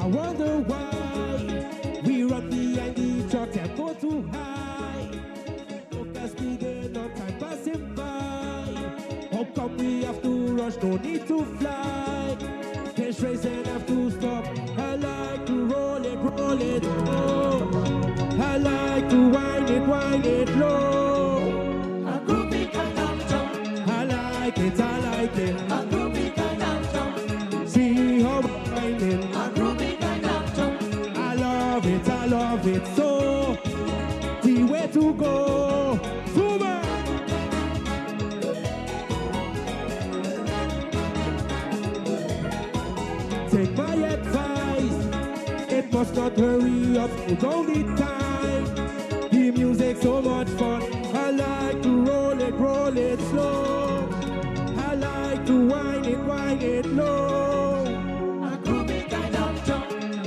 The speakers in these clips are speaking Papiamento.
I wonder why we run behind the truck tempo too high. Focus speeding on time passing by. How come we have to rush? No need to fly. This race and have to stop. I like to roll it, roll it low. I like to wind it, wind it low. A groovy kind of jump. I like it, I like it. A groovy kind of jump. See how I'm winding. A groovy kind of jump. I love it, I love it so. The way to go. Zuma! Take my advice, it must not hurry up, it's only time. The music's so much fun. I like to roll it slow. I like to wind it low. A groovy kind of jump.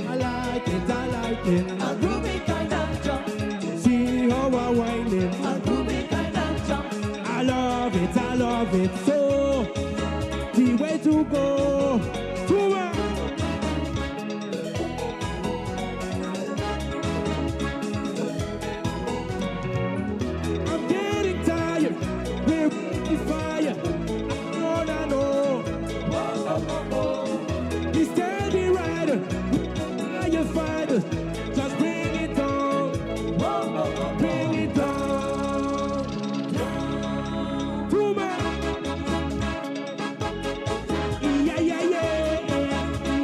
I like it, I like it. A groovy kind of jump. See how I wind it. A groovy kind of jump. I love it, I love it so. The way to go. To work. I'm getting tired. We're on fire. All I know. We steady rider. Firefighters. Just bring it on. Bring it on. Too much. Yeah, yeah, yeah.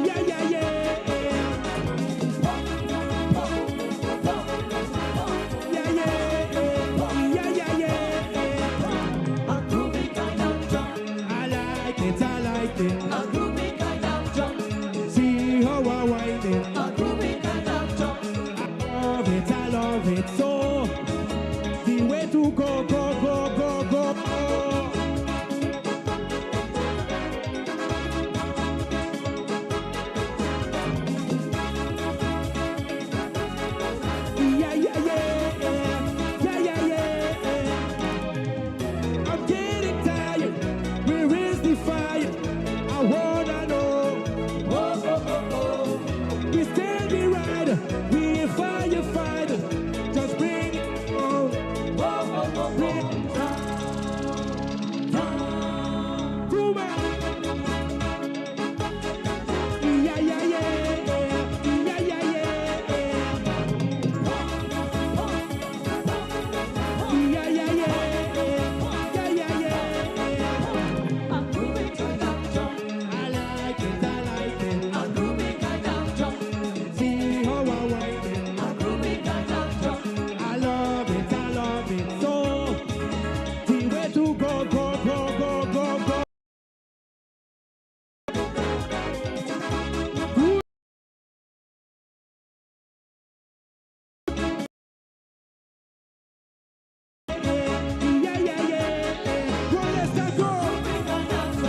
Yeah, yeah, yeah. Yeah, yeah, yeah, yeah, yeah. A groovy kind of jump. I like it, I like it. A groovy kind of jump. See how I wind it. A groovy kind of jump. I love it, I love it so. The way to go, go, go, go, go. Yeah, yeah, yeah, yeah, yeah, yeah. I'm getting tired. Where is the fire? I wanna know. Oh, oh, oh, oh. We stand be rider, we firefighters. Just bring it on, Oh, oh, oh, bring oh. it down. Too much. Yeah, yeah, yeah, yeah, yeah, yeah. Yeah, yeah, yeah, yeah, yeah, yeah. A groovy kind of jump. I like it, I like it. A groovy kind of jump. See how I wind it. A groovy kind of jump. I love it, I love it so. The way to go, go, go, go, go, go. Good. Yeah, yeah, yeah. Well, let's go.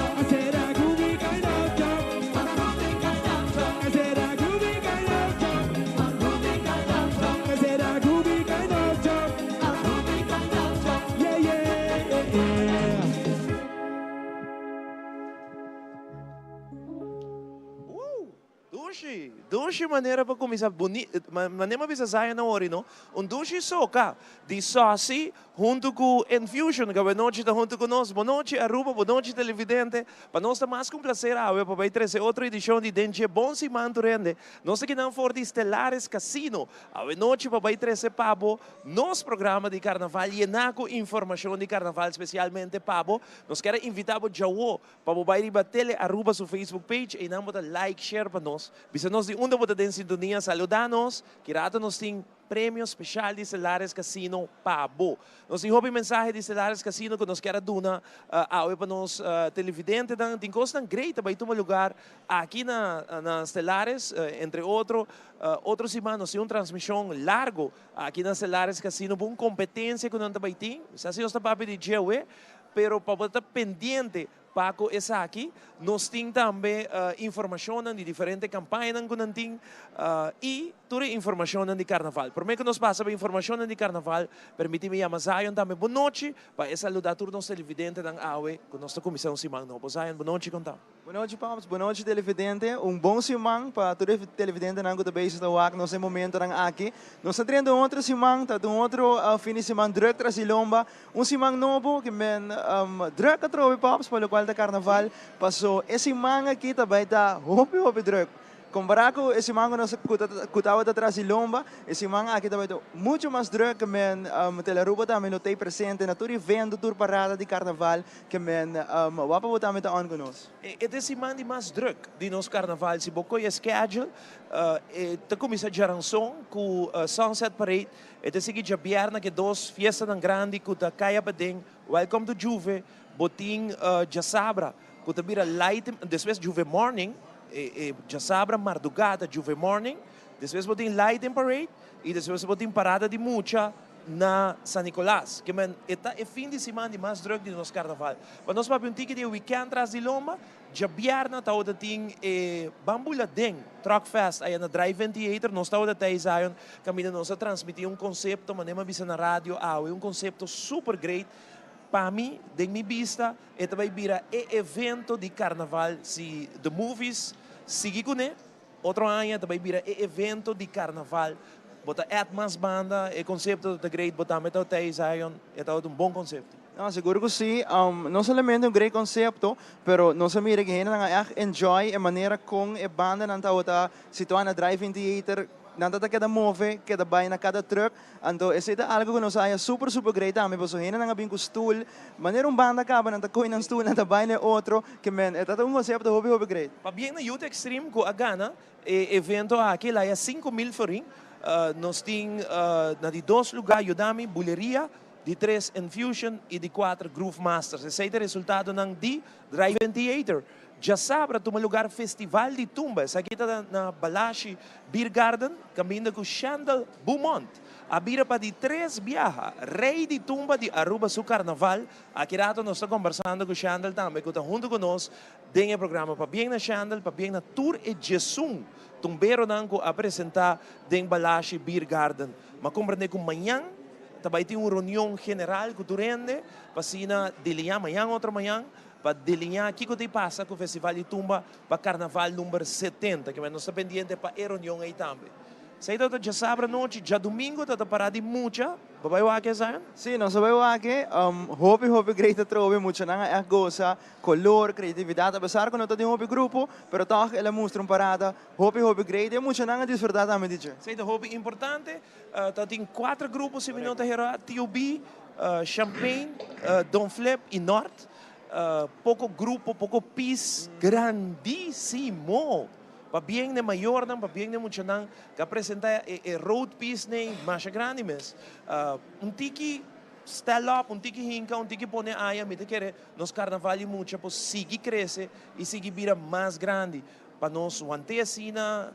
I said a groovy kind of jump. A groovy kind of jump. I said a groovy kind of jump. A groovy kind of jump. I said a groovy kind of jump. A groovy kind of jump. Yeah, yeah, yeah, yeah. Dushi, dushi manera pa kuminsá bunita, manera bisa Zion na ori, no? Un dushi soca di Saucy huntu ku Enfusion, ku anochi ta huntu ku nos. Bon nochi Aruba, bon nochi televidente. Pa nos ta mas ku un plaser awe pa bai trese otro edishon di Den Dje Bon Siman Tur Hende. Nos akinan for di Stellaris Casino. Awe nochi pa bai trese pa bo nos programa di karnaval yená ku informashon di karnaval spesialmente pa bo. Nos kier invitá bo djawo pa bo bai riba Tele Aruba su Facebook page i nan bo ta like, share pa nos. Bisa nos di unda bo ta den sintonia, saludá nos. Ki rato nos tin premio spesial di Stellaris Casino pa bo. Nos tin hopi mensahe di Stellaris Casino ku nos kier duna awe pa nos televidentenan. Tin kosnan great ta bai tuma lugá aki na Stellaris, entre otro, otro siman nos tin un transmishon largu aki na Stellaris Casino pa un kompetensia ku nan ta bai tin. Sa si nos ta papia di dje, pero pa bo ta pendiente pa ku esaki, nos tin tambe informashon di diferente kampaña ku nan tin i tur informashon di karnaval. Promé ku nos pasa pa informashon di karnaval, permití mi yama Zion tambe. Bon nochi, pa saludá tur nos televidentenan awe, ku nos ta kuminsá un siman nobo. Zion, bon nochi, konta. Bon nochi, Paps. Bon nochi, televidente. Un bon siman pa tur televidentenan ku ta bezig ta wak nos e momentonan aki. Nos ta drenta un otro siman, ta un otro fin di siman druk tras di lomba. Un siman nobo ku men druk atrobe, Paps, pa lokual ta karnaval. Paso e siman aki ta bai ta hopi hopi druk. Kompará ku e siman ku nos ku tabata tras di lomba, e siman aki ta bai ta muchu mas druk ke men. Telearuba tambe lo t'ei presente na tur evento, tur parada di karnaval ke men. Wak pa bo tambe ta on ku nos. E ta e siman di mas druk di nos karnaval. Si bo kohe e schedule, e ta kuminsá djaranson ku Sunset Parade, e ta sigui djabièrnè ku e dos fiestanan grandi ku ta Kaya Paden, Welcome to Juve, bo tin djasabra ku ta bira light, despues Juve Morning, e djasabra mardugá ta Juve Morning, despues bo tin Lighting Parade i despues bo tin parada di mucha na San Nicolas. Ke men e ta e fin di siman di mas druk di nos karnaval. Pa nos papia un tiki di e weekend tras di lomba, djabièrnè tabata tin e Bambula Den Truck Fest aya na Drive-In Theater. Nos tabata tei Zion kaminda nos a transmití un konsepto, manera mi a bisa na radio awe, un konsepto super great. Pa mi, den mi bista, e ta bai bira e evento di karnaval si The Movies sigui kuné, otro aña ta bai bira e evento di karnaval. Bo ta add mas banda, e konsepto ta great, bo tambe ta tei Zion, e tabata un bon konsepto. No, sigur ku si. No solamente un great konsepto, pero nos a mira ku hendenan a ègt enjoy e manera kon e bandanan tabata situá na Drive-In Theater. Nan ta ta keda move, keda bai na kada truck. Anto esei ta algo ku nos a haña super super great tambe pasobra hendenan a bin ku stul. Manera un banda kaba nan ta kohe nan stul nan ta bai na e otro. Ke men e ta ta un konsepto hopi hopi great. Pabien na Youth Extreme ku a gana e evento aki el haya 5000 florin. Nos tin na di dos luga Yudami Buleria, di tres Enfusion i di kuater Groove Masters. Esei ta e resultadonan di Drive-In Theater. Djasabra tuma lugar Festival di Tumba. Esaki ta na Balashi Beer Garden, kaminda ku Shandel Beaumont a bira pa di tres biaha Rei di Tumba di Aruba su Karnaval. Aki rato nos ta kombersando ku Shandel tambe ku ta huntu ku nos den e programa. Pabien na Shandel, pabien na tur e 11 tumberonan ku a presenta den Balashi Beer Garden. M'a komprende ku mañan ta bai tin un reunion general ku tur hende pa asina deliñá mañan otro mañan pa deliñá kiko ta pasa ku Festival di Tumba pa Karnaval number 70, ke nos ta pendiente pa e reunion ei tambe. Esei tabata djasabra anochi, djadumingu tabata pará di mucha. Bo bai wak esei? Sí, nos a bai wak. Hopi hopi great atrobe, muchanan a ègt gosa, kolor, kreatividat, apesar ku no ta den hopi grupo, pero tòg el a mustra un parada hopi hopi great i e muchanan a disfrutá tambe di dje. Esei ta hopi importante. Ta tin kuater grupo si mi no ta hera, TOB, Champagne, Don Flip i Nort. Poko grupo, poko pis grandísimo. Pabien n'e mayornan, pabien n'e muchanan ku a presentá e road piece n'ei masha grandi mes. Un tiki stel op, un tiki hinka, un tiki pone aya, mi ta kere nos karnaval di mucha por sigui krese i sigui bira mas grandi pa nos want'é asina.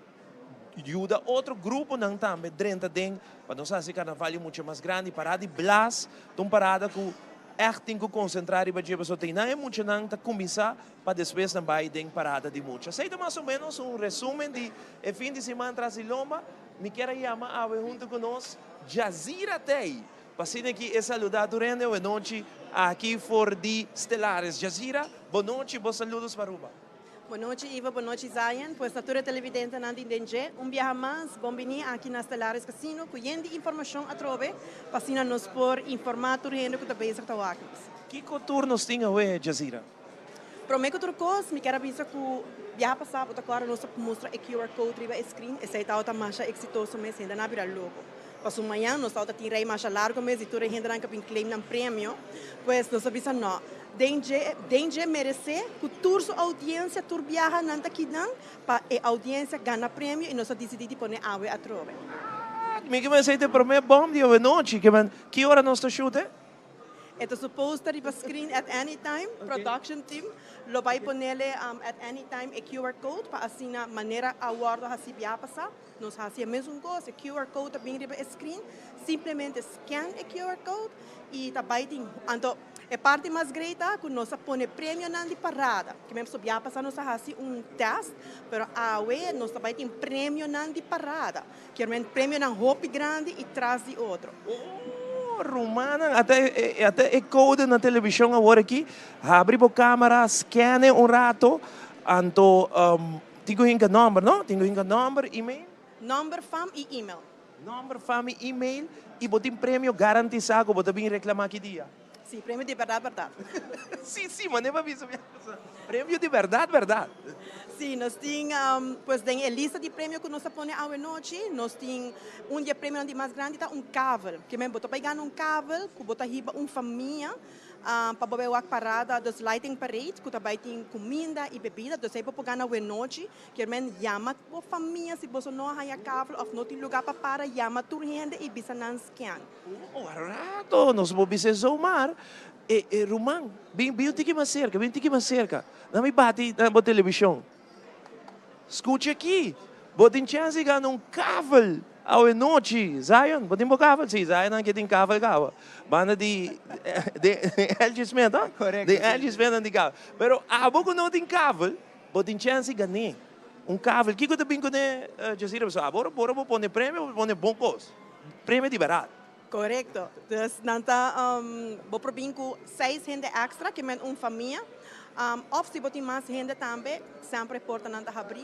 Yuda otro gruponan tambe drenta den pa nos hasi karnaval di mucha mas grandi. Parada di Blas ta un parada ku ègt tin ku konsentrá riba dje pasobra ta einan e muchanan ta kuminsá pa despues nan bai den parada di mucha. Esei ta mas o ménos un resúmen di e fin di siman tras di lomba. Mi kier a yama awe huntu ku nos Jazira Tey pa asina ki e saludá tur hende awe nochi aki for di Stellaris. Jazira, bo nochi, bo saludos pa Aruba. Bon nochi Ivo, bon nochi Zion, pues na tur e televidentenan di den dje, un biaha mas bon bini aki na Stellaris Casino ku yen di informashon atrobe pa asina nos por informa tur hende ku ta bezig ta wak nos. Kiko tur nos tin awe, Jazira? Prome ku tur kos mi kier a bisa ku biaha pasa bo ta kòrda nos a mustra e QR code riba e screen, esei tabata masha eksitoso mes, hendenan a bira loko. Paso mañan nos tabata tin rei masha largo mes di tur e hendenan ku a bin claim nan premio, pues nos a bisa no, den dje den dje meresé ku tur su audiencia tur biaha nan ta kinan pa e audiencia gana premio i nos a disidí di pone awe atrobe. Mi ke mester ta e promé bòm di awenochi, ke men ki ora nos ta shoot e? E ta supposed ta riba screen at any time, production team lo bai ponele at any time e QR code pa asina manera a wòrdu hasi biaha pasá. Nos hasi e mesun kos, e QR code ta bin riba e screen, simplemente scan e QR code i ta bai tin. Anto e parti mas great ta ku nos a pone premionan di parada. Ke men bia pasa nos a hasi un test, pero awe nos ta bai tin premionan di parada. Kier men premionan hopi grandi i tras di otro. Oh, rumannan, ata e code na televishon awor aki. Habri bo camera, scan e un rato. Anto, tin ku hinka nòmber, no? Tin ku hinka nòmber, email? Nòmber, fam i email. Nòmber, fam i email i bo tin premio garantisá ku bo ta bin reklamá ki dia. Sí, premio di bèrdat bèrdat. Sí, sí, manera bo a bisa mi a pensa. Premio di bèrdat bèrdat. Sí, nos tin, pues den e lista di premio ku nos a pone awenochi, nos tin un di e premionan di mas grandi ta un kavel. Ke men bo ta bai gana un kavel ku bo ta hiba un famia pa bo bai wak parada, dus lighting parade, ku ta bai tin kuminda i bebida. Dus ei bo por gana awenochi. Kier men yama bo famia si boso no a haña kavel òf no tin lugá pa para, yama tur hende i bisa nan scan. Un rato nos por bisa e zomaar, e e ruman, bin bin un tiki mas serka, bin un tiki mas serka. Na mi bati na bo televishon. Skucha aki, bo tin chèns di gana un kavel awe nochi. Zion, bo tin bo kavel? Si, Zion nan ke tin kavel kaba. Banda di di Elgin Smith, no? Korekto, Di si. Elgin Smith nan tin kavel. Pero abo ku no tin kavel, bo tin chèns di gan'é un kavel. Kiko ta bin kuné, Jazira? Pasobra abo ora bo pone premio, bo pone bon kos. Premio di bèrdat. Korekto. Dus nan ta bo por bin ku seis hende èkstra, ke men un famia. Òf si bo tin mas hende tambe, semper e portanan ta habrí.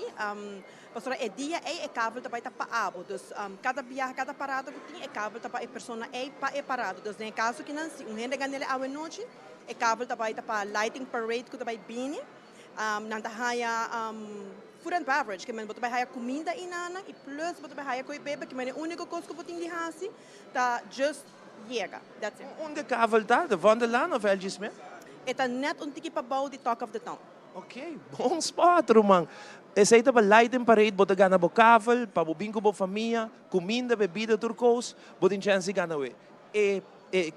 Pasobra e dia ei e kavel ta bai ta pa abo. Dus kada biaha, kada parada ku tin, e kavel ta pa e persona ei pa e parada. Dus den e kaso kinan, si un hende gan'el awenochi, e kavel ta bai ta pa lighting parade ku ta bai bini. Nan ta haya food and beverage, ke men bo ta bai haya kuminda einanan i plus bo ta bai haya koi bebe, ke men e úniko kos ku bo tin di hasi ta just yega, that's it. Unda kavel ta? De Vondellaan of LG Smith? E ta net un tiki pabou di Talk of the Town. Ok, bon spot ruman. Esei ta pa Lighting Parade, bo ta gana bo kavel pa bo bin ku bo famia, kuminda, bebida, tur kos, bo tin chèns di gana awe. E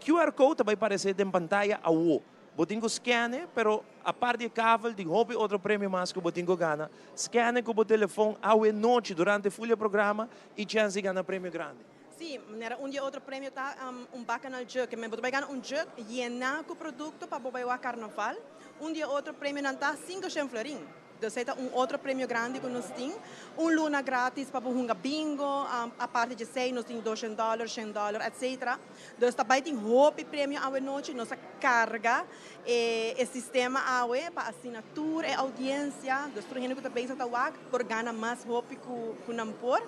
QR code ta bai paresé den pantaya awo. Bo tin ku scan e, pero apart di e kavel tin hopi otro premio mas ku bo tin ku gana. Scan e ku bo telefon awe nochi durante ful e programa i chèns di gana premio grandi. Sí, manera un di e otro premio ta un bacchanal jug. Ke men bo ta bai gana un jug yená ku produkto pa bo bai wak karnaval. Un di e otro premionan ta 500 florin. Dus ei ta un otro premio grandi ku nos tin. Un luna gratis pa bo hunga bingo. Aparte di esei nos tin 200 dòler, shen dòler, etcetera. Dus ta bai tin hopi premio awe nochi. Nos a carga e e sistema awe pa asina tur e audiencia, dus tur hende cu ta bezig ta wak, por gana mas hopi cu cu nan por.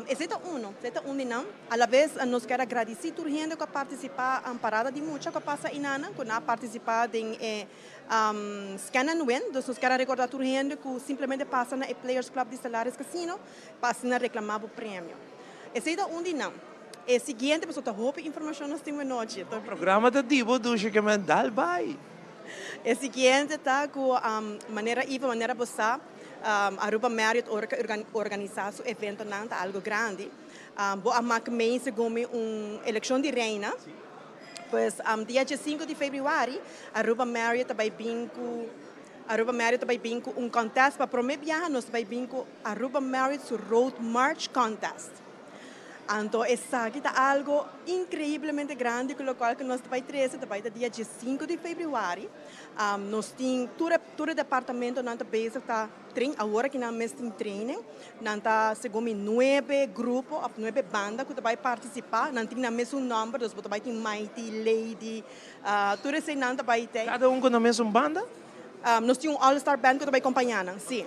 Esey ta uno, esey ta un di nan. Alabes nos kier a gradici tur hende cu a participa Parada di Mucha cu a pasa einanan, cu nan a participa den e Scan and Win. Dus nos kier a recorda tur hende cu simplemente pasa na e Players Club di Stellaris Casino pa asina reclama bo premio. Esey ta un di nan. E siguiente pasobra ta hopi informacion nos tin wenochi. E programa ta di bo dushi ke men dal bai. E siguiente ta cu manera Ivo, manera bo sa, Aruba Marriott ora cu organisa su eventonan ta algo grandi. Bo a mak mee segun mi un eleccion di reina. Pues dia diescinco di februari Aruba Marriott ta bai bin cu Aruba Marriott ta bai bin cu un contest pa prome biaha nos ta bai bin cu Aruba Marriott su Road March Contest. Anto esaki ta algo increiblemente grandi cu locual cu nos ta bay trece, ta bay ta dia diescinco di februari. Nos tin tur e tur e departamentonan ta bezig ta train, awor aki nan mes tin training. Nan ta segun mi nuebe grupo of nuebe banda cu ta bay participa. Nan tin nan mesun nomber, dus bo ta bay tin Mighty, Lady, tur esey nan ta bay tey. Cada un cu nan mesun banda? Nos tin un All Star Band cu ta bay compaña nan, si.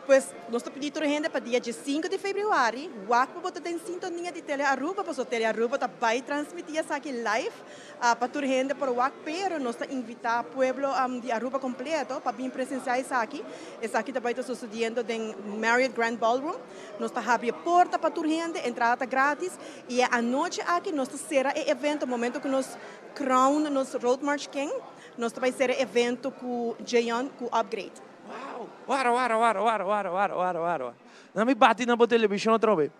Pues nos ta pidi tur hende pa dia diescinco di februari wak pa bo ta den sintonia di Tele Aruba pasobra Tele Aruba ta bay transmiti esaki live pa tur hende por wak pero nos ta invita pueblo di Aruba completo pa bin presencia esaki. Esaki ta bay ta sucediendo den Marriott Grand Ballroom. Nos ta habri e porta pa tur hende, entrada ta gratis y e anochi aki nos ta cera e evento momento cu nos crown nos Road March King nos ta bay cera e evento cu Jeon cu Upgrade. Wow! Wara, wara, wara, wara, wara, wara, wara, wara. Na mi bati na bo televishon atrobe.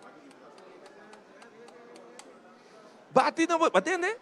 Bati na bo, batende?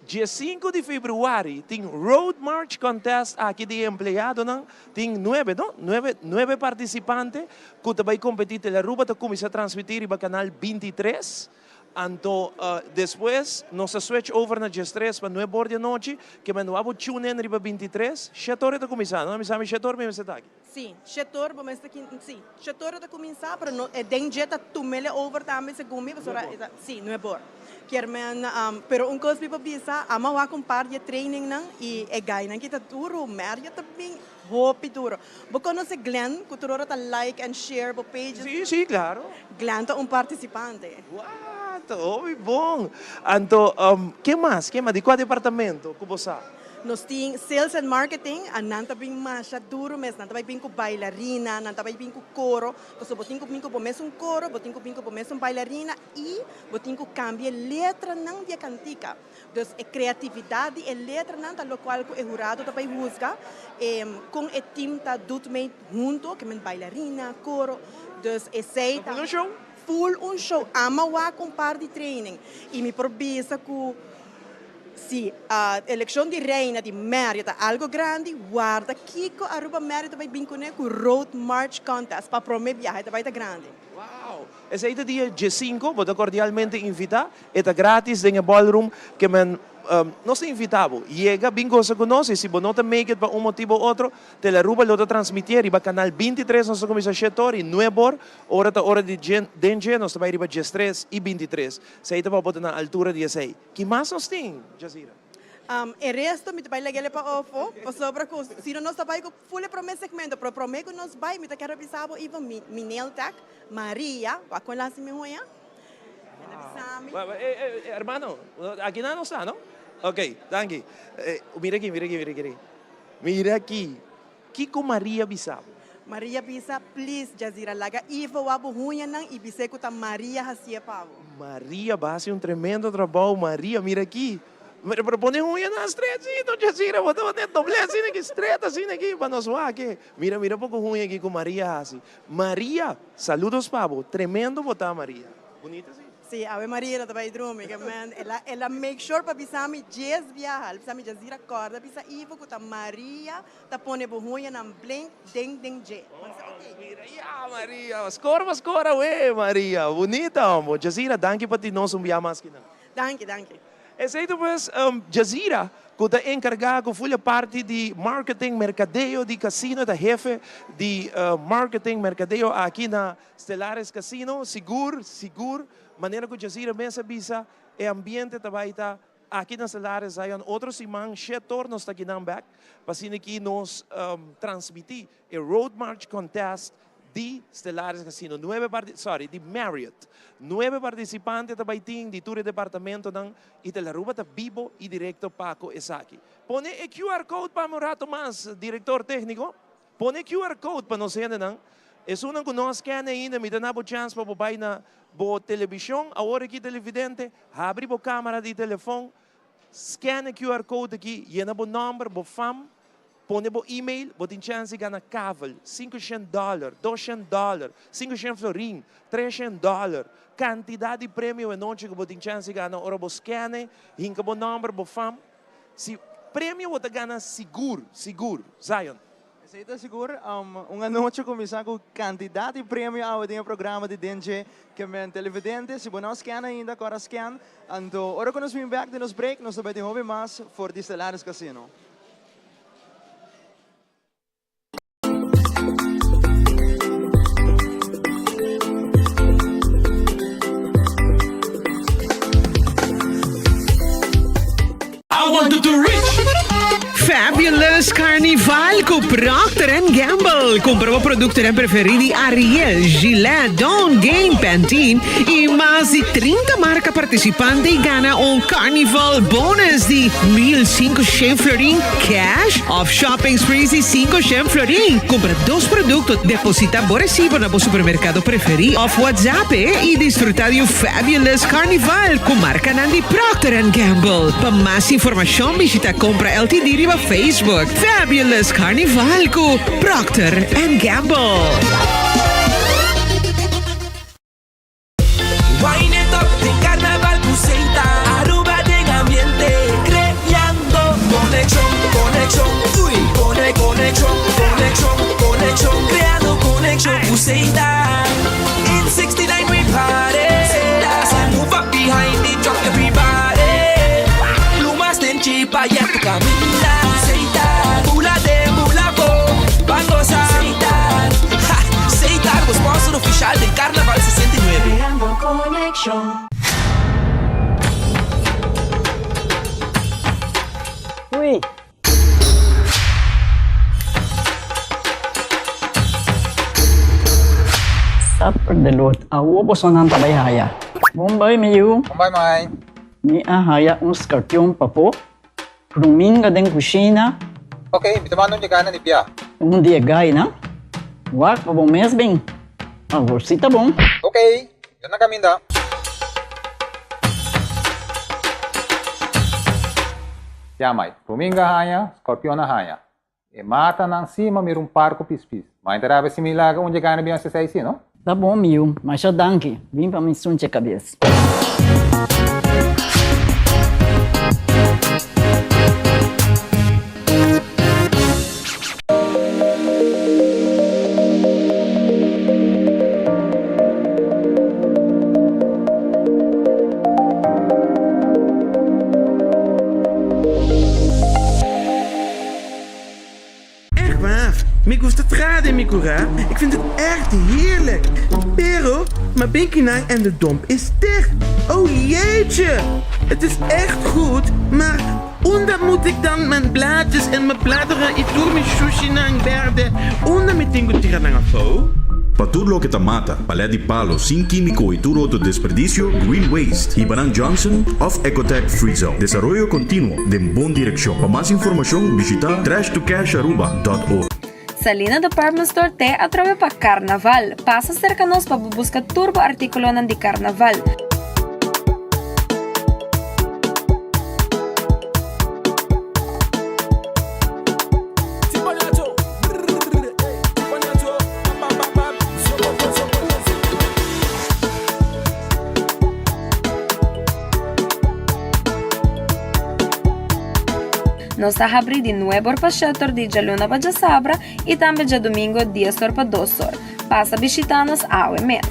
Diesinco di februari tin Road March Contest aki di empleadonan. Tin nuebe, no? Nuebe, nuebe participante cu ta bay competi. Telearuba ta cuminsa transmiti riba canal 23. Anto despues nos ta switch over na diestres pa nuebe or di anochi, ke men wou tune in riba 23, shete ora ta kuminsá, no? Mi sa mi shete ora mi mester ta aki. Sí, shete ora bo mester ki, sí, shete ora ta kuminsá, pero no, e den dje ta tumele over tambe segun mi, pasobra e ta, sí, nuebe or. Kier men, pero un kos mi por bisa, amo a wak un par di e trainingnan i e gainan ki ta duru, Mario ta bin hopi duru. Bo konosé Glenn ku tur ora ta like and share bo pages? Sí, sí, klaro. Glenn ta un partisipante. What! Hopi bon! Anto, ke mas? Ke mas? Di kua departamento ku bo sa? Nos tin sales and marketing, a nan ta bin masha duru mes, nan ta bai bin ku bailarina, nan ta bai bin ku koro, pasobra bo tin ku bin ku bo mesun koro, bo tin ku bin ku bo mesun bailarina i bo tin ku kambia e letranan di e kantika. Dus e kreatividat di e letranan ta lokual ku e hurado ta bai husga, kon e tim ta doet mee hunto, ke men bailarina, koro, dus esei ta. Full un show? Full un show. Ama wak un par di training i mi por bisa ku. Si eleccion di reina di Marriott ta algo grandi, warda kico Aruba Marriott ta bay bin cune cu Road March Contest pa prome biaha e ta bay ta grandi. Wow! Esey ta dia diesinco, bo ta cordialmente invita, e ta gratis den e ballroom, ke men nos ta invita bo, yega bin goza cu nos y si bo no ta make it pa un motibo o otro, Telearuba lo ta transmitie riba canal 23 nos ta cuminsa shete or y nuebe or, ora ta ora di den dje nos ta bay riba diestres y bintitres, esey ta pa bo ta na altura di esey. Ki mas nos tin, Jazira? E resto mi ta bai lag'el pa ofo, pasobra ku si no nos ta bai ku ful e prome segmento, pero prome ku nos bai mi ta kere bisa bo Ivo, mi mi nail tag, Maria, wak kon lasi mi hoya? El a bisa mi. Hermano, aki nan nos ta, no? Ok, danki. Mira aki, mira aki, mira aki. Mira aki. Kiko Maria bisa bo? Maria bisa, Please, Jazira, laga Ivo wak bo huñanan i bis'é ku ta Maria hasié pa bo. Maria ba hasi un tremendo trabou. Maria, mira aki. Pero pero pone huñanan stret asina, Jazira. Bo ta pone doblé asina aki, stret asina aki pa nos wak e. Mira, mira poko huña aki ku Maria hasi. Maria, saludos pa bo. Tremendo bo ta, Maria. Bunita si. Sí, Ave Maria no ta bai drumi, ke men el a el a make sure pa bisa mi djes biaha, el bisa mi Jazira kòrda bisa Ivo ku ta Maria ta pone bo huñanan blink den den dje. Mi bisa ok. Mira ya Maria, skor pa skor awe Maria, bunita hombo. Jazira danki pa tin nos un bia mas kinan. Danki, danki. Esei ta pues Jazira ku ta enkargá ku full e parti di marketing, merkadeo di kasino, ta hefe di marketing, merkadeo aki na Stellares Casino, sigur, sigur, manera ku Jazira mes a bisa, e ambiente ta bai ta aki na Stellares Zion otro siman, shetor nos ta kinan bek, pa asina ki nos transmití e Road March Contest di Stellares Casino. Nuebe parti, sorry, di Marriott. Nuebe partisipante ta bai tin di tur e departamentonan i Telaruba ta bibo i direkto pa ku esaki. Pone e QR code pa mi un rato mas, direktor tékniko. Pone QR code pa nos hendenan. Esunnan ku no a scan ainda, mi ta na bo chans pa bo bai na bo telebishon awor aki televidente, habri bo kamera di telefon, scan e QR code aki, yena bo nòmber, bo fam, pone bo email, bo tin chans di gana kavel, 500 dòler, 200 dòler, 500 florin, 300 dòler, kantidat di premio e nochi ku bo tin chans di gana ora bo scan e, hinka bo nòmber, bo fam. Si premio bo ta gana sigur, sigur. Zion. Esei ta sigur. Un anochi kuminsá ku kantidat di premio awe den e programa di Den Dje Ke Men Televidente. Si bo no a scan ainda, kòrda scan. Anto ora ku nos bin bèk di nos break, nos ta bai tin hopi mas for di Stellaris Casino. Fabulous Carnival cu Procter and Gamble. Cumpra bo productonan preferi di Ariel, Gillette, Dawn, Gain, Pantene y mas di 30 marca participante y gana un Carnival bonus di 1500 florin cash of shopping sprees di 500 florin. Cumpra dos producto, deposita bo recibo na bo supermercado preferi of WhatsApp e y disfruta di un fabulous Carnival cu marcanan di Procter and Gamble. Pa mas informacion bishita Compra LTD riba Facebook. Fabulous Carnival cu Procter and Gamble. Wine it up den carnaval cu Seita Aruba den ambiente creando conexion, conexion, uy Cone, conexion, conexion, conexion Creando conexion cu Seita In 69 we party Seita Move up behind the truck everybody Plumas den chipa ya tu caminda Seita Bula den bula bo Ban goza Seita Ha! Seita bo sponsor oficial den Carnaval 69. Creando conexion. Harry! Supper de lot, awo bosonan ta bai haya. Bon bai mi yu. Bon bai mai. Mi a haya un skarpion pafó, kruminga den kushina. Ok, mi ta manda un yegana di bia. Un di e gainan. Wak pa bo mes bin. Awor si ta bon. Ok, yo na kaminda. Ya mai, ruminga haña, scorpion a haña. E matanan si ma mira un par ku pispis. Mai ta rabia si mi laga un dje gana bin hasi esei si, no? Ta bon mi yu, masha danki. Bin pa mi sunche kabes. Echt waar, mi gusta traha den mi kurá, ik vind het echt heerlijk. Pero, ma binkinan en de domp is dicht. Oh jeetje, het is echt goed, maar unda moet ik dan mijn blaadjes en mijn bladeren i tur mi shushinan berde, unda mi tin ku tira nan afó? Pa tur loke ta mata, palet di palo sin kímiko i tur otro desperdisio, Green Waste, Hibanan Johnson òf Ecotech Free Zone. Desaroyo kontinuo den bon direkshon. Pa mas informashon bishitá trashtocasharuba dòt org. Salina Department Store te atrobe pa Carnaval. Pasa serka nos pa bo buska tur bo artíkulonan di Carnaval. Nos ta habri di nuebe or pa shete or di djaluna pa djasabra i tambe djadumingo dies or pa dos or. Pasa bishita nos awe mes.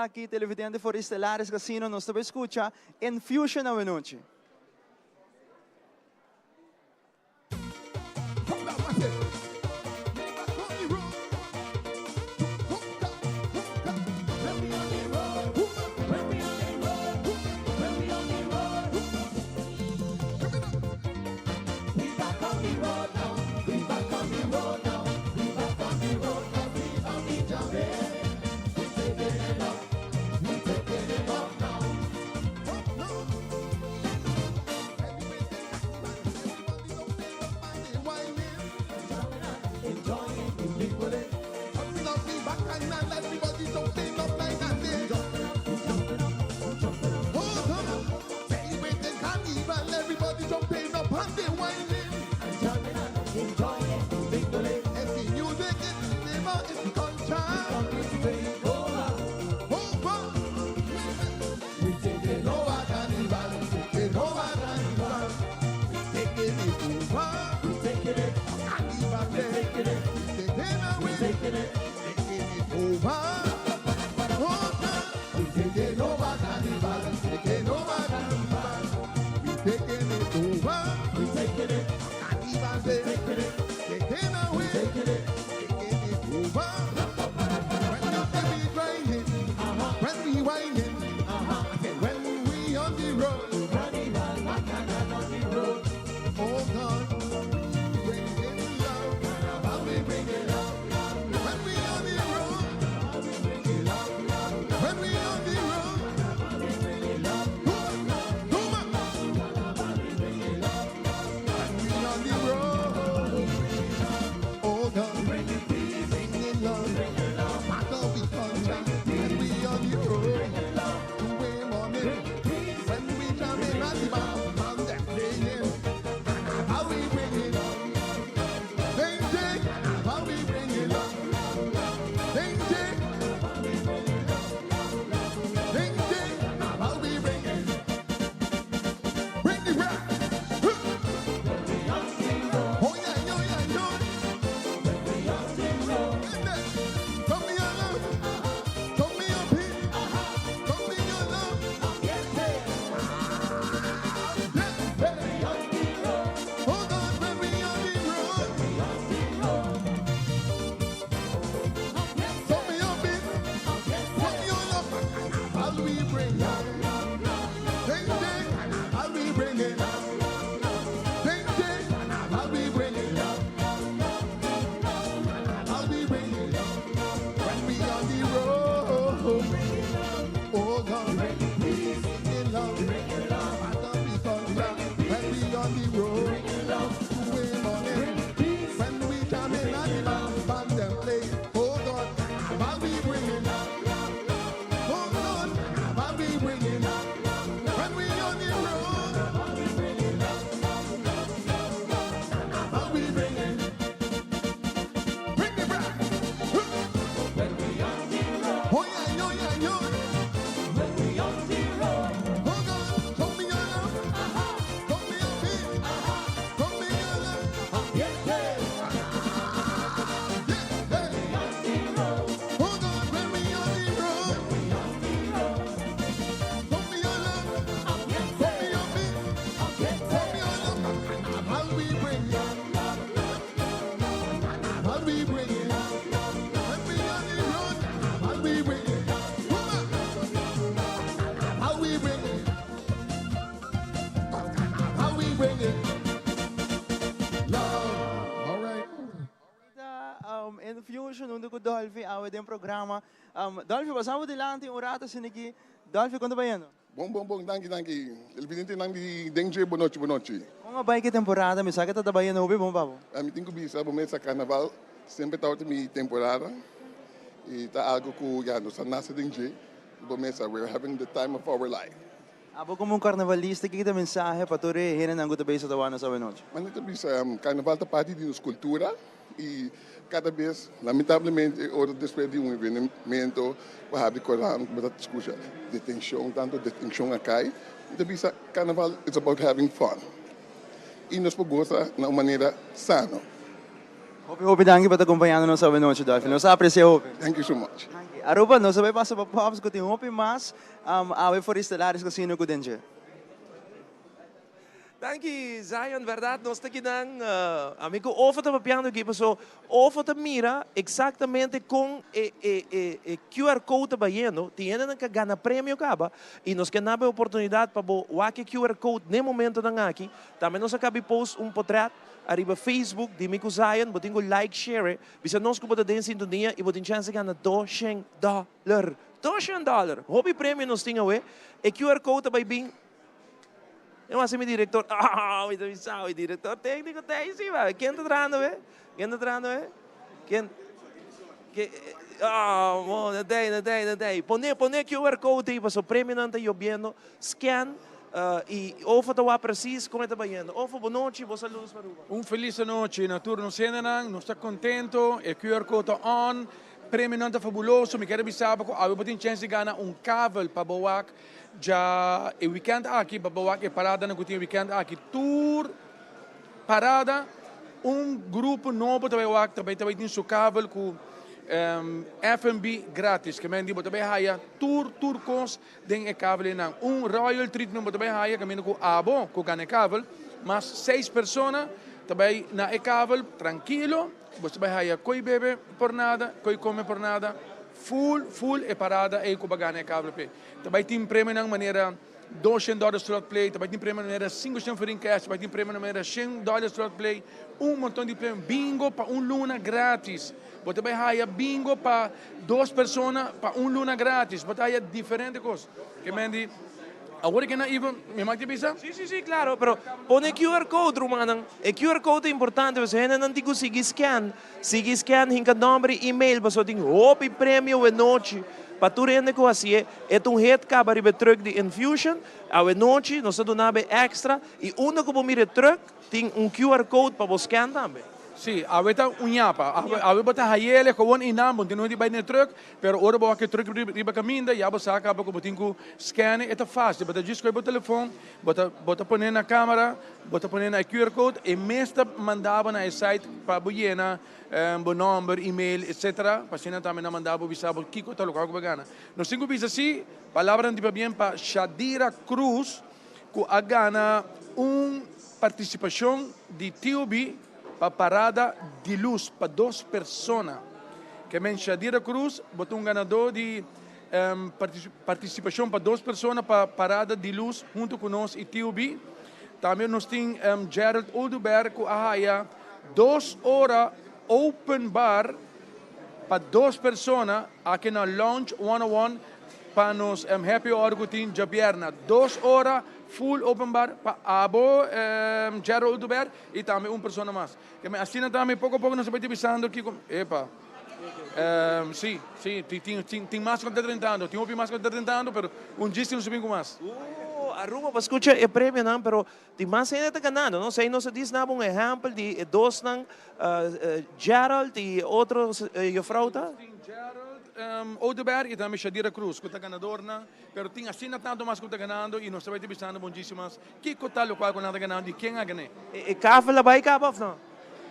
Aki televidente for di Stellaris Casino nos ta bay scucha Infusion awe nochi. Infusion hunto cu Dolfi awe den programa. Dolfi, pasa bo dilanti un rato asina aki. Dolfi, con ta bayendo? Bon, bon, bon, danki, danki. Televidentenan di Den Dje, bonochi, bonochi. Con a bay ki temporada? Mi sa cu ta ta bayendo hopi bon pa bo. Mi tin cu bisa bo mesa carnaval semper tabata mi temporada y ta algo cu ya nos a nace den dje. Bo mesa, we're having the time of our life. Abo como un carnavalista, kiko ta e mensahe pa tur e hendenan cu ta bezig ta wak nos awenochi? Mane ta bisa, carnaval ta parti di nos cultura y cada bes, lamentablemente, ora despues di un evenemento bo habri corant bo ta scucha detencion, tanto detencion a cay. Mi ta bisa, carnaval is about having fun y nos por goza na un manera sano. Hopi hopi danki pa ta acompañando nos awenochi, Dolphy. Nos a aprecia hopi. Thank you so much. Danki. Aruba, nos a bay pasa pa Pops cu tin hopi mas awe for di Stellaris Casino cu den dje. Danki Zion, berdad nos ta kinan ami cu Ofo ta papiando aki paso Ofo ta mira exactamente con e e e e QR code ta bayendo, tin hendenan ka gana premio caba y nos ke naba e oportunidad pa bo wak e QR code n'e momentonan aki, tambe nos a cabi post un potret ariba Facebook di mi cu Zion, bo tin cu like share e, bisa nos cu bo ta den sintonia y bo tin chance di gana doshen dollar, doshen dollar! Hopi premio nos tin awe, e QR code ta bay bin. Eu hasi mi director, ah, mi ta bisa, mi director técnico ta ahí sí, va. Ken ta trahando we? Ken ta trahando we? Ken? Ke, ah, mo, no ta ahí, no ta ahí, no ta ahí. Pone, pone QR code ahí, paso premionan ta yobiendo. Scan, uh, y Ofo ta wak precies kon e ta bayendo. Ofo, bonochi, bo saludos pa Aruba. Un feliz anochi na tur nos hendenan. Nos ta contento, e QR code ta on, premionan ta fabuloso. Mi kier a bisa bo cu awe bo tin chance di gana un kavel pa bo wak Dja e weekend aki pa bo wak e paradanan ku tin e weekend aki tur parada un grupo nobo ta bai wak ta bai ta bai tin su kabel ku FNB gratis ke men di bo ta bai haya tur tur kos den e kabel einan un royal treatment bo ta bai haya kaminda ku abo ku gana e kabel mas seis persona ta bai na e kabel trankilo bo ta bai haya koi bebe por nada koi kome por nada full full e parada ei ku bo a gana e kabel p'e. Ta bai tin premionan manera doshen dòler slot play, ta bai tin premionan manera sinkoshen florin cash, ta bai tin premionan manera shen dòler slot play, un monton di premio, bingo pa un luna gratis, bo ta bai haya bingo pa dos persona pa un luna gratis, bo ta haya diferente kos. Ke men di, awor ke nan Ivo, mi mag di bisa? Si, si, si, klaro, pero pone QR code rumannan, e QR code ta importante pasobra hendenan tin ku sigui scan. Sigui scan hinka nomber y email pasobra tin hopi premio wenochi pa tur hende cu hacié. E ta un hit caba riba e truck di Infusion. Awenochi nos ta duna bo e extra y unda cu bo mira e truck tin un QR code pa bo scan tambe. Sí, awe ta un ñapa. Awe bo ta hayele gewoon eynan, bo no tin noe di bay den e truck, pero ora bo wak e truck riba caminda ya bo sa caba cu bo tin cu scan e, e ta facil. Bo ta djis coge bo telefon, Bo ta bo ta pone na camera, bo ta pone na e QR code, e mes ta manda bo na e site pa bo yena bo nomber, email, etc. Pa asina tambe nan manda bo bisa bo kiko ta loke ku bo gana. Nos tin ku bisa si, palabranan di pabien pa Shadira Cruz ku a gana un partisipashon di TOB pa parada di lus pa dos persona. Ke men Shadira Cruz bo ta un ganadó di Partisipashon pa dos persona pa Parada di Lus hunto ku nos i TUB. Tambe nos tin Gerald Oduber ku a haya dos ora open bar pa dos persona aki na Lounge 101 pa nos happy hour ku tin djabièrnè. Dos ora full open bar pa abo Gerald Oduber i tambe un persona mas. Asina tambe poko poko nos a bai ta bisando kiko, epa. Sí, sí, tin, tin, tin mas ku ta drentando, tin hopi mas ku ta drentando, pero un djis tin un ku mas. Oh, Aruba, bo skucha e premionan, pero tin mas hende ta ganando, no? Sei nos a dis naba un ehèmpel di e dosnan, Gerald i otro juffrouw ta? Nos tin Gerald Oduber i tambe Shadira Cruz ku ta ganadornan, pero tin asina tantu mas ku ta ganando i nos ta bai ta bisando bon djis mas kiko ta lokual ku nan ta ganando i ken a gan'é. E kavel a bai kaba òf no?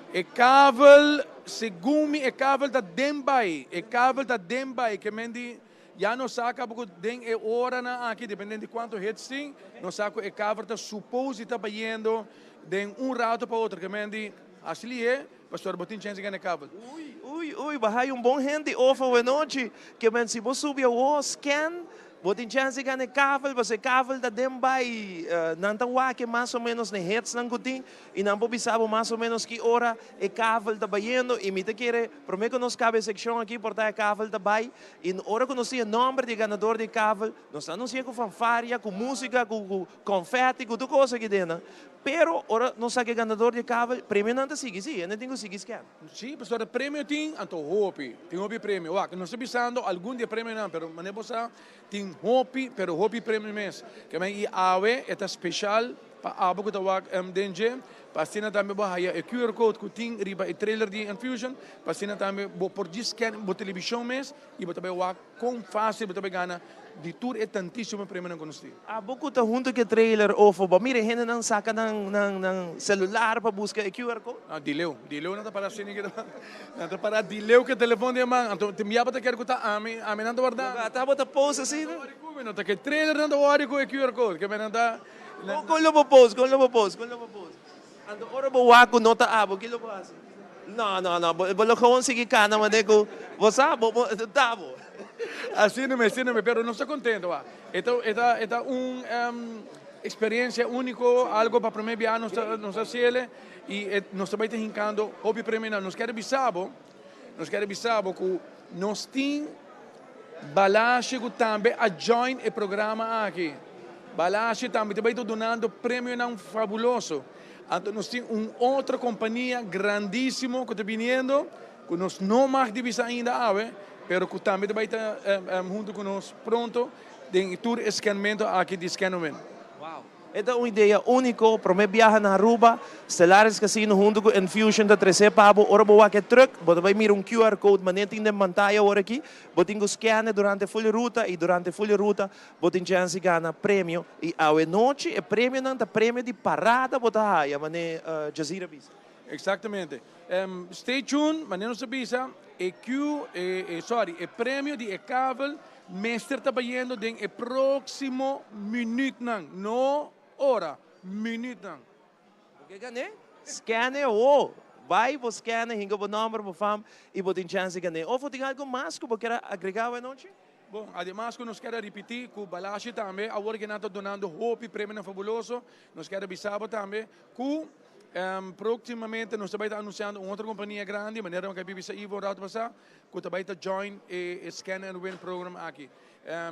E kavel, segun mi e kavel ta den bai, e kavel ta den bai, ke men di ya no sa kaba ku den e oranan aki, dependendo di kuantu hits tin, no sa ku e kavel ta suppose di ta bayendo den un rato pa otro, ke men di hasi lihé. Pasobra bo tin chèns di gana e kabel. Ui, ui, ui, bo haya un bon hende of awenochi. Ke men si bo subi awo, scan, bo tin chèns di gana e kabel, pasobra e kabel ta den bai, nan ta wak e mas o ménos na e hitsnan ku tin, i nan por bisa bo mas o ménos ki ora e kabel ta bayendo, i mi ta kere promé ku nos kaba e sekshon aki por ta e kabel ta bai, i ora ku nos tin e nòmber di e ganador di e kabel, nos ta anunsi'é ku fanfaria, ku músika, ku Confetti cu tur cos aki den nan. Pero ora nos saca e ganador di e kabel, premionan ta sigui, si, hende tin cu sigui scan. Si, pasobra premio tin, anto hopi, tin hopi premio. Wak, nos ta bisando algun di e premionan, pero manera bo sa, tin hopi, pero hopi premio mes. Ke men i awe e ta special pa abo cu ta wak den dje, pa asina tambe bo haya e QR code cu tin riba e trailer di Enfusion, pa asina tambe bo por djis scan bo television mes i bo ta bay wak Kon fásil bo ta bai gana di tur e tantísimo premionan ku nos tin? Abo ku ta huntu ku e trailer ofo bo mira e hendenan saka nan nan nan celular pa buska e QR code? Ah, di leu. Di leu nan ta para asina ki nan ta para di leu ku e telefon den man. Anto tin bia bo ta kere ku ta ami, ami nan ta warda. Bo ata bo ta post asina? Nan ta wòri ku mi, no ta ku e trailer nan ta wòri ku e QR code. Ke men nan ta. Kon lo bo post? Kon lo bo post? Kon lo bo post? Anto ora bo wak ku no ta abo, ki lo bo hasi? No, no, no, bo lo gewoon sigui kana manera ku bo sa, bo bo ta abo. Asina mi, asina mi, pero nos ta kontento wak. E ta, e ta, e ta un eksperensia úniko, algo pa promé biaha nos ta, nos ta hasiel i e nos ta bai ta hinkando hopi premionan. Nos kere bisa bo, nos kere bisa bo ku nos tin Balashi ku tambe a join e programa aki. Balashi tambe ta bai ta dunando premionan fabuloso. Anto nos tin un otro kompania grandisimo ku ta biniendo ku nos no mag di bisa ainda awe, pero ku tambe ta bai ta hunto ku nos pronto den tur e scanmento aki di Scan-O-Win. Wow. E ta un idea úniko, promé biaha na Aruba, Stellaris Casino huntu ku Enfusion ta tresé pa bo. Ora bo wak e trùk, bo ta bai mira un QR code manera tin den pantaya awor aki. Bo tin ku skène durante ful e ruta i durante ful e ruta bo tin chèns di gana premio. I awe nochi e premionan ta premio di parada bo ta haya, manera Jazira bisa. Exactamente. Stay tuned, manera nos a bisa, e Q, e sorry, e premio di e kavel mester ta bayendo den e proximo minuutnan, no ora, minuutnan. Bo ke gané? Scan e awo! Bai bo scan e, hinka bo nomber, bo fam y bo tin chance di gané. Of bo tin algo mas ku bo kier agrega awe anochi? Bon, ademas ku nos kier a ripití ku Balashi tambe awor ke nan ta donando hopi premionan fabuloso, nos kier a bisa bo tambe ku Próximamente nos ta bai ta anunciando un otro compania grandi, manera nan a bisa Ivo un rato pasá, cu ta bai ta join e Scan and Win program aki.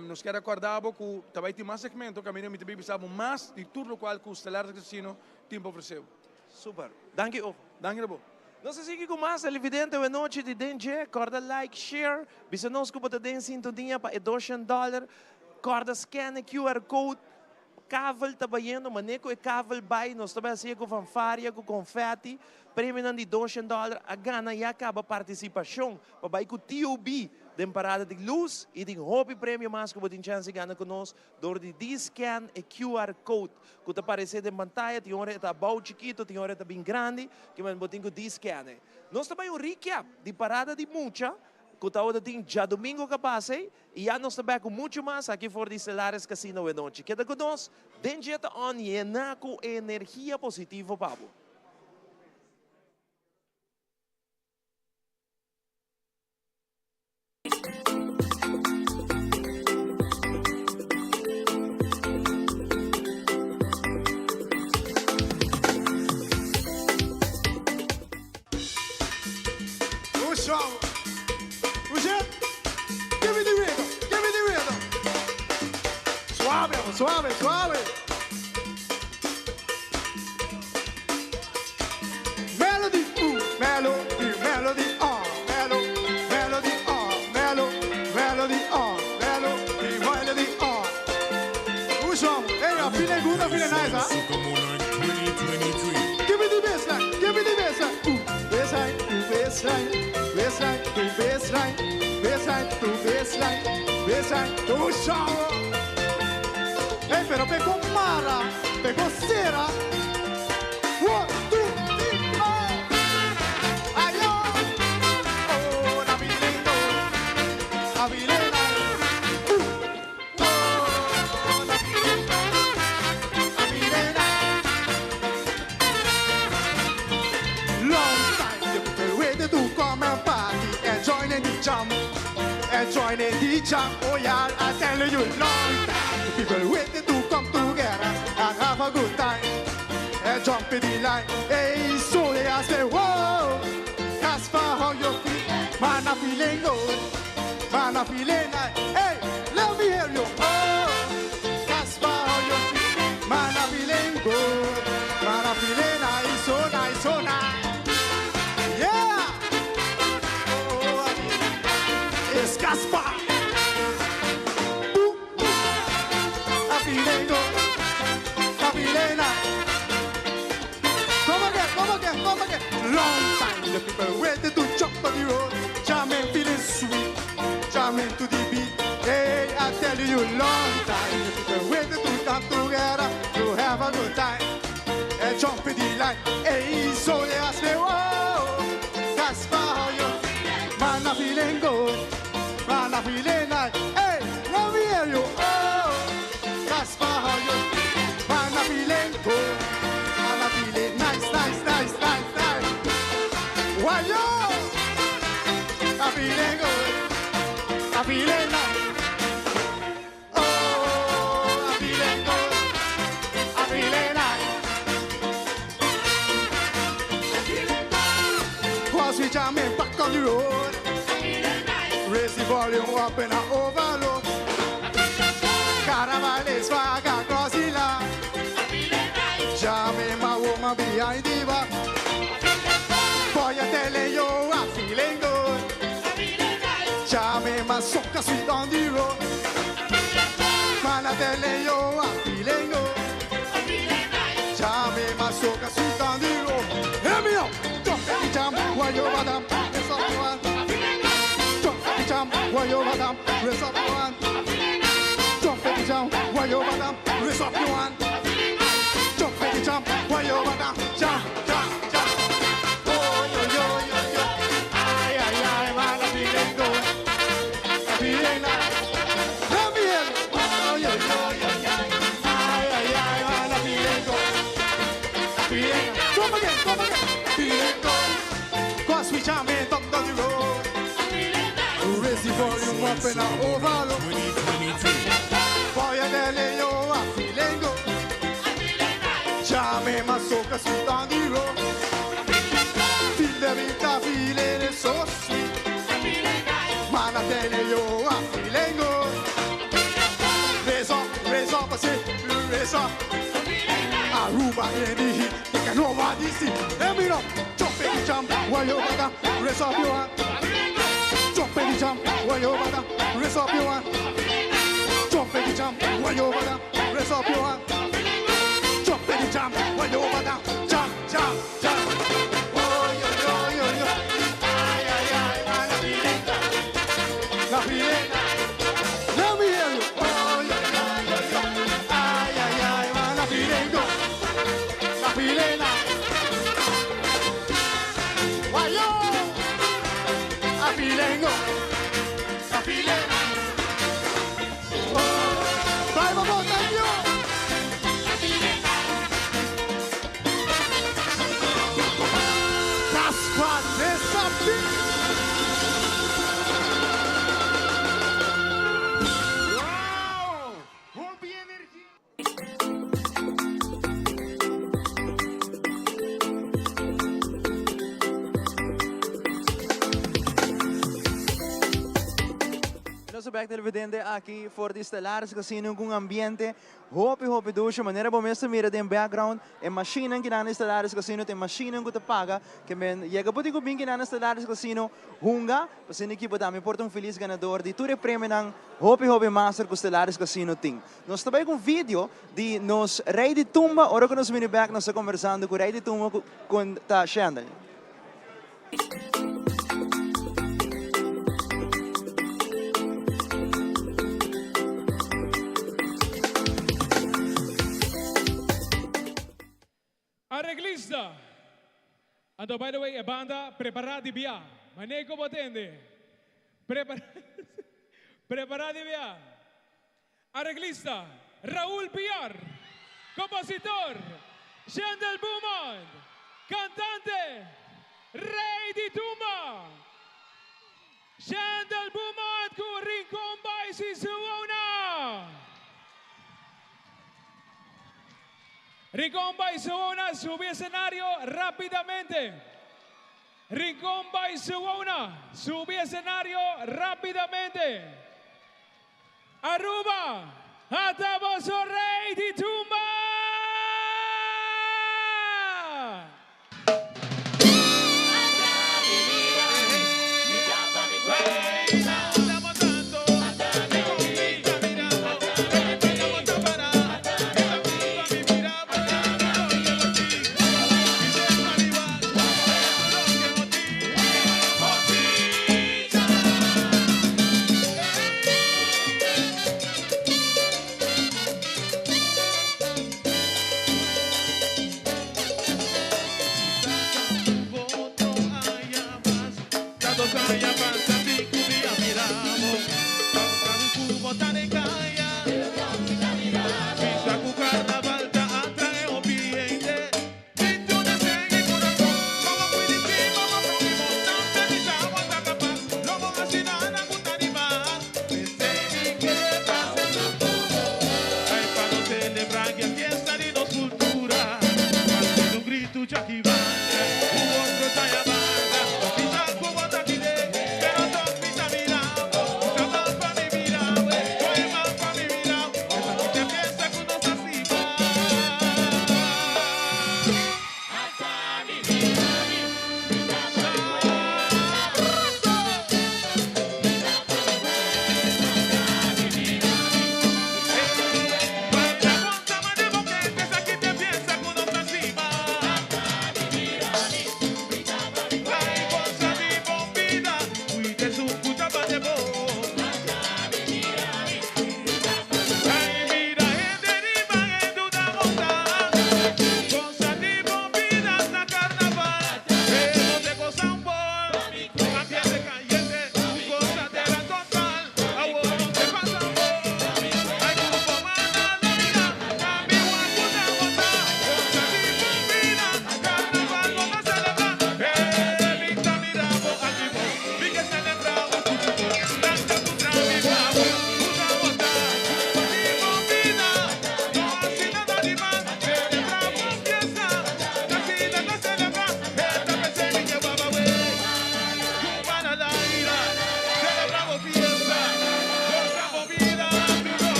Nos kier acorda bo cu ta bai tin mas segmento caminda mi ta bai bisa bo mas di tur locual cu Stellaris Casino tin pa ofrece bo. Super. Danki Ivo. Danki na bo. Nos ta sigui cu mas televidente awenochi di Den Dje. Corda like, share, bisa nos cu bo ta den sintonia pa e doshen dollar. Corda scan e QR code. Kavel ta bayendo, mane ku e kavel bai nos ta bai hasié ku fanfaria, ku konfèti, premionan di doshen dòler a gana ya kaba partisipashon pa bai ku TOB den parada di lus i tin hopi premio mas ku bo tin chèns di gana ku nos dor di di scan e QR code ku ta paresé den pantaya, tin ora e ta abou chikito, tin ora e ta bin grandi, kimen bo tin ku di scan e. Nos ta bai un recap di parada di mucha ku tabata tin djadumingu ku a pasa ei. I ya nos ta bek ku muchu mas aki for di Stellaris Casino awenochi. Keda ku nos, den dje ta on yena ku energia positivo pa bo. Suave, suave. Melody, melody, melody, ah, melo, melody, ah, melo, melody, ah, melody, melody, ah. Hey, I'm feeling good, I'm feeling nice, huh? Give me the bassline, give me the bassline. Ooh, bassline, ooh, bassline, bassline, ooh, bassline, bassline, ooh, bassline, bassline, ooh, shower. Hey, pero pegó mara, pegó cera. One, two, three, four. Ay, oh, oh, na bileno, na bilena. Oh, na bilena, na bilena. Long time. waiting to come and party and join in the jam. And join in the jam. Oh yeah, I tell you long time. The people waiting to come together and have a good time. And jump in the line. Hey, so they ask me, whoa, Casper, how you feel? Man, I'm feeling good. Man, I'm feeling nice. Hey, let me hear you. Oh, Casper, how you feel? Man, I'm feeling good. Man, I'm feeling nice, so nice, so nice. Yeah. Oh, it's Casper. Boom, boom. I'm feeling good. I'm feeling nice. Come again, come again, come again. Long time the people waiting to jump on the road, jamming, feeling sweet, jamming to the beat. Hey, I tell you, long time the people waiting to come together to have a good time and jump in the line. Hey, so they ask me, whoa, Casper, how you? Man, I'm feeling good. Man, I'm feeling nice. Hey, let me hear you. Oh, Casper, how you? Man, I'm feeling good. Man, I'm feeling nice, nice, nice, nice, nice. Why yo? I'm feeling good. I'm feeling nice. Oh, I'm feeling good. I'm feeling nice. Cause we jamming back on the road. Raise the volume up and I overload. Carnival is swag across the land. Jamming my woman behind the back. Boy, I telling you, I'm feeling good. Jamming my soca sweet on the road. Man, I telling you, I'm feeling good. Jamming my soca sweet on the road. Hear me up. Jump in the jam, while you madam, raise up your hand. Jump in the jam, while you madam, raise up your hand. Jump in the jam, while you madam, raise up your hand. Jump in the jam, while you madam, jam, jam, jam. Oh, yo, yo, yo, yo. Ay, ay, ay, man, I'm feeling good. I'm feeling nice. Let me hear you. Oh, yo, yo, yo, yo. Ay, ay, ay, man, I'm feeling good. I'm feeling Come again, come again. Feeling good. Cause we jamming down the road. Raise the volume up and I overload. Boy, I tell you, I'm feeling good. Jamming my soca sweet on the road. Feel the beat, I'm feeling it so sweet. Man, I tell you, I'm feeling good. Raise up, raise up, I say, raise up. Aruba in the heat, they can nobody see. Let me know. Jump in the jam, while you bother, raise up your hand. Jump in the jam, while you bother, raise up your hand. Jump in the jam, while you bother, raise up your hand. Jump in the jam, while you bother, jump, jump, jump. Oh, yo, yo, yo, yo. Ay, ay, ay, man, I'm feeling good. I'm feeling nice. Let me hear you. Oh, yo, yo, yo, yo. Ay, ay, ay, man, I'm feeling good. I'm feeling nice. Why, yo? I'm feeling good. I'm feeling nice. Oh, bye, bye, bye, thank you. That's what this a big. Nos back televidente aki for di Stellaris Casino cu un ambiente hopi hopi dushi manera bo mes ta mira den background e machine cu nan Stellaris Casino tin machine cu ta paga kiermen yega bo tin cu bin cu nan Stellaris Casino hunga pasobra ekipo tambe por ta un feliz ganador di tur e premionan hopi hopi master cu Stellaris Casino tin. Nos ta bay cu un video di nos Rey di Tumba ora cu nos bini back nos ta conversando cu Rey di Tumba cu ta Shandon. Areglista. Anto by the way e banda prepara di bia. Mane ku bo tende. Prepara prepara di bia. Areglista, Raul Piar. Kompositor, Shendel Beaumont. Kantante, Rey di Tumba! Chandel Beaumont ku Rincon Boys i Suona! Rincon Boys Suona subi escenario rapidamente. Rincon Boys Suona subi escenario rapidamente. Aruba, ata boso Rey di Tumba!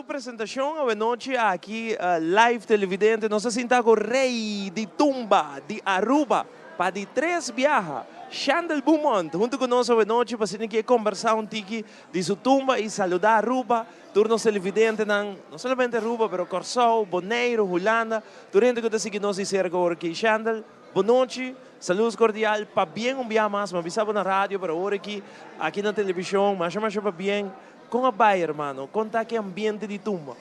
su presentacion awenochi aki live televidente nos a sinta cu Rey di Tumba di Aruba pa di tres biaha Shandel Beaumont hunto cu nos awenochi pa asina ki e combersa un tiki di su tumba y saluda Aruba tur nos televidentenan no solamente Aruba pero Corsou, Boneiru, Hulanda tur hende cu ta sigui nos di cerca ora aki Shandel Bon nochi, saludos cordial, pabien un bia mas, mi a bisa bo na radio pero awor aki, aki na television, masha masha pabien, con a bay hermano, con ta ki ambiente di tumba?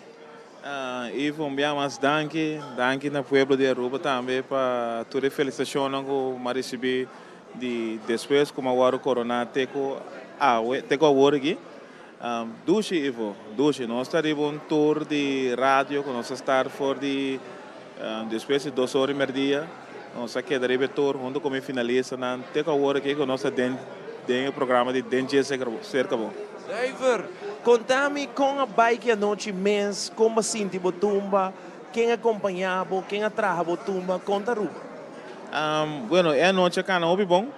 Ivo, un bia mas danki, danki na pueblo di Aruba tambe pa tur e felicitacionnan cu mi a ricibi di despues cu mi a wordo corona te cu awe, te cu awor aki. Dushi Ivo, dushi, nos ta riba un tour di radio cu nos a start for di despues di dos ora y merdia, nos a keda riba e tour hunto cu mi finalistanan te cu awor aki cu nos ta den den e programa di Den Dje Cerca Bo. Zuiver, conta mi con a bay ki anochi mes, con bo a sinti bo tumba, ken a compaña bo, ken a traha bo tumba, con ta Aruba? Bueno, e anochi a cana hopi bon.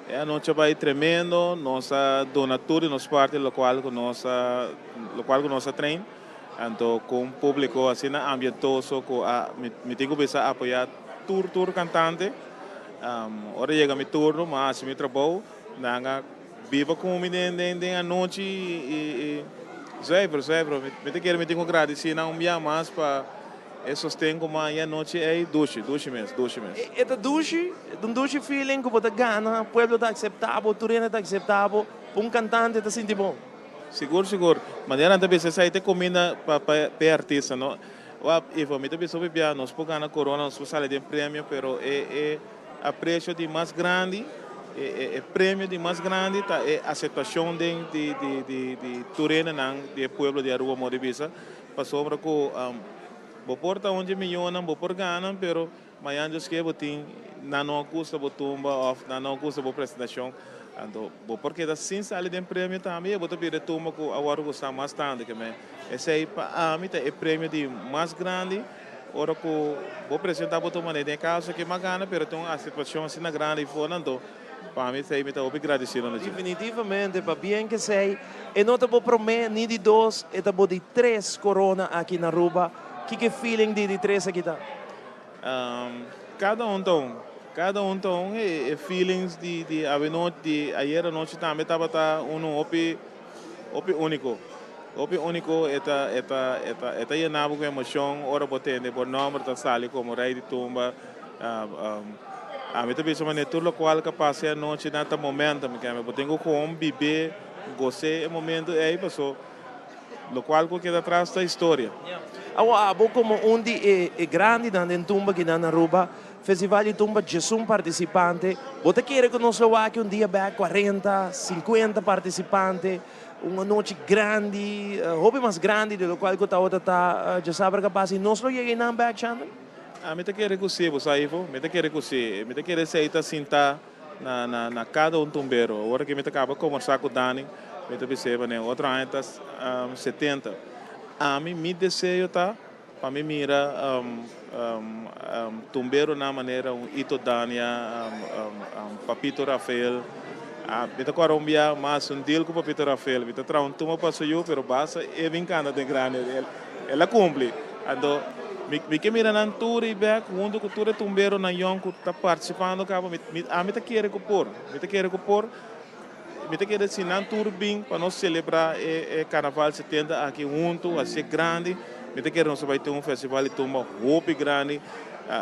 E anochi a bai tremendo, nos a duna tur di nos parti locual cu nos a locual cu nos a train, anto cu un publico asina ambientoso cu a mi tin cu bisa apoya tur tur cantante. Ora yega mi turno mi a haci mi trabou, nan a biba cu mi den den den anochi y y zuiver zuiver mi ta kere mi tin cu gradici nan un bia mas pa E sosten ku m'a e anochi ei, dushi, dushi mes, dushi mes. E ta dushi, e ta un dushi feeling ku bo ta gana, pueblo ta akseptá bo, tur hende ta akseptá bo, pa un kantante ta sinti bon. Sigur, sigur. Manera nan ta bisa esei ta e kuminda pa pa e artista, no? Wak, Ivo, mi ta bisa hopi bia, nos por gana korona, nos por sali den premio, pero e e apresio di mas grandi, e e e premio di mas grandi ta e aseptashon den di di di di tur hendenan di e pueblo di Aruba, modo di bisa. Pasobra ku bo por ta un dje miyonan, bo por gana, pero mañan Dios ke bo tin nan no a gusta bo tumba òf nan no a gusta bo presentashon. Anto bo por keda sin sali den premio tambe i bo ta bira e tumba ku a wòrdu gustá mas tantu. Ke men esei pa ami ta e premio di mas grandi ora ku bo presentá bo tumba. Den e kaso ke mi a gana pero tin un aseptashon asina grandi for nan anto Pa mi esei mi ta hopi gradisido na dje. Definitivamente, pabien k'esei e no ta bo promé ni di dos, e ta bo di tres corona aki na Aruba. Kiko e feeling di di tres aki ta? Kada un ta un. Kada un ta un. E feelings di di awenochi, di ayer anochi tambe tabata unu hopi hopi úniko. Hopi úniko, e ta e ta e ta e ta yena bo ku emocion ora bo tende bo nòmber ta sali komo Rei di Tumba. Ami ta bisa manera tur locual ka pasa e anochi na ta momento mi keme bo tin ku kon bib'é gos'é e momento ei paso locual ku keda atras ta historia. Awor abo komo un di e grandinan den tumba kinan na Aruba, Festival di Tumba djesun partisipante, bo ta kere ku nos lo wak un dia bek kuarenta, sinkuenta partisipante, un anochi grandi, hopi mas grandi di locual ku tabata ta djasabra ka pasa i nos lo yega einan bek, Chandler? Ami ta kere ku si, bo sa Ivo? Mi ta kere ku si. Mi ta kere esei ta sintá na na na kada un tumbero. Ora ku mi ta kaba kombersá ku Dani, mi ta bis'é manera otro aña ta 70. Ami, mi deseo ta pa mi mira tumberonan manera un Ito Dania, Papito Rafael. Mi ta kòrda un bia mas un deal ku Papito Rafael. Mi ta traha un tumba pa su yu, pero basta e bin kanta den grandi. El a kumpli. Anto mi mi ke mira nan tur ei bek huntu ku tur e tumberonan yòn ku ta partisipando kaba. Mi mi ami ta kere ku por. Mi ta kere ku por. Mi ta kere si nan tur bin pa nos selebrá e e karnaval 70 aki huntu, hasié grandi. Mi ta kere nos a bai tin un festival di tumba hopi grandi.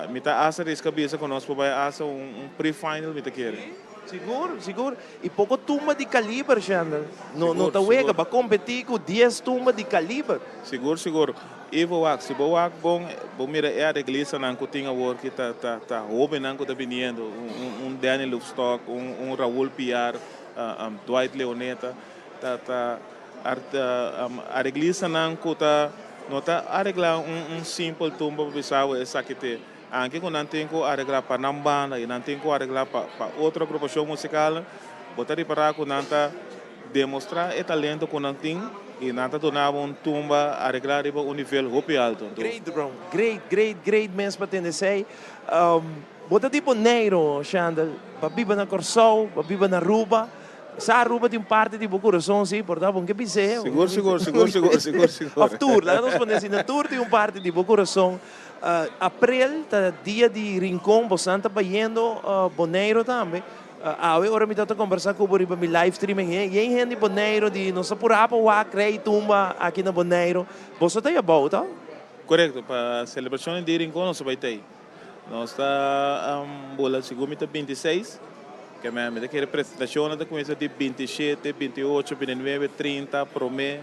Mi ta asta riska bisa ku nos por bai asta un un pre-final mi ta kere. Sigur, sigur. Y poco tumba di caliber, Shandel. No, no ta wega. Ba competi cu dies tumba di caliber. Sigur, sigur. Ivo wak, si bo wak bon, bo mira e areglistanan cu tin awor ki ta, ta, ta hobennan cu ta biniendo. Un, un, un Danny Loefstok, un, un Raul Piar, Dwight Leoneta. Ta, ta art, areglistanan cu ta, no ta aregla un, un simpel tumba pa bisa bo esaki t'e. Anke ku nan tin ku areglá pa nan banda i nan tin ku areglá pa pa otro agrupashon musikal, bo ta ripará ku nan ta demostrá e talento ku nan tin i nan ta duna bo un tumba areglá riba un nivel hopi alto. Anto. Great bro, great, great, great mes pa tende esei. Bo ta di Boneiru, Shandel, bo a biba na Kòrsou, bo a biba na Aruba. Sa Aruba tin parti di bo kurason si, por ta bon ke bis'é. Sigur, sigur, sigur, sigur, sigur, sigur. Of tur, laga nos pone asina, tur tin un parti di bo kurason. Aprel ta dia di Rincon, bosan ta bayendo Boneiro tambe. Awe ora mi tabata kombersá ku bo riba mi live streaming, yen hende di Boneiro di nos ta purá pa wak Rey Tumba aki na Boneiro. Boso ta ei abou, to? Korekto, pa selebrashon di Rincon nos ta bai ta ei. Nos ta bula segun mi ta 26, ke mi ta kere presentashonnan ta kuminsá di 27, 28, 29, 30, promé.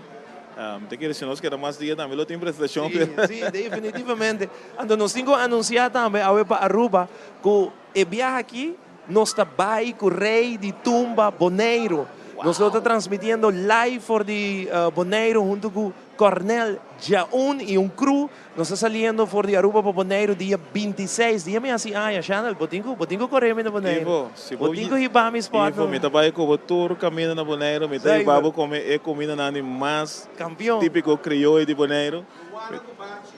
Mi ta kere si nos keda mas dia tambe lo tin presentashon. Sí, sí, definitivamente. Anto nos tin ku anunsiá tambe awe pa Aruba ku e biaha aki nos ta bai ku Rey di Tumba Boneiru. Nos lo ta transmitiendo live for di Boneiru huntu ku Cornel Djaun y un crew. Nos ta saliendo for di Aruba pa Boneiru dia 26. Dia mi hasi aña, Shanel, bo tin ku, bo tin ku kore mi na Boneiru. Ivo, si bo Bo tin ku hiba mi spot. Ivo, mi ta bai ku bo tur kaminda na Boneiru. Mi ta hiba bo kome e kumindanan di mas Kampion. típiko krioyo di Boneiru.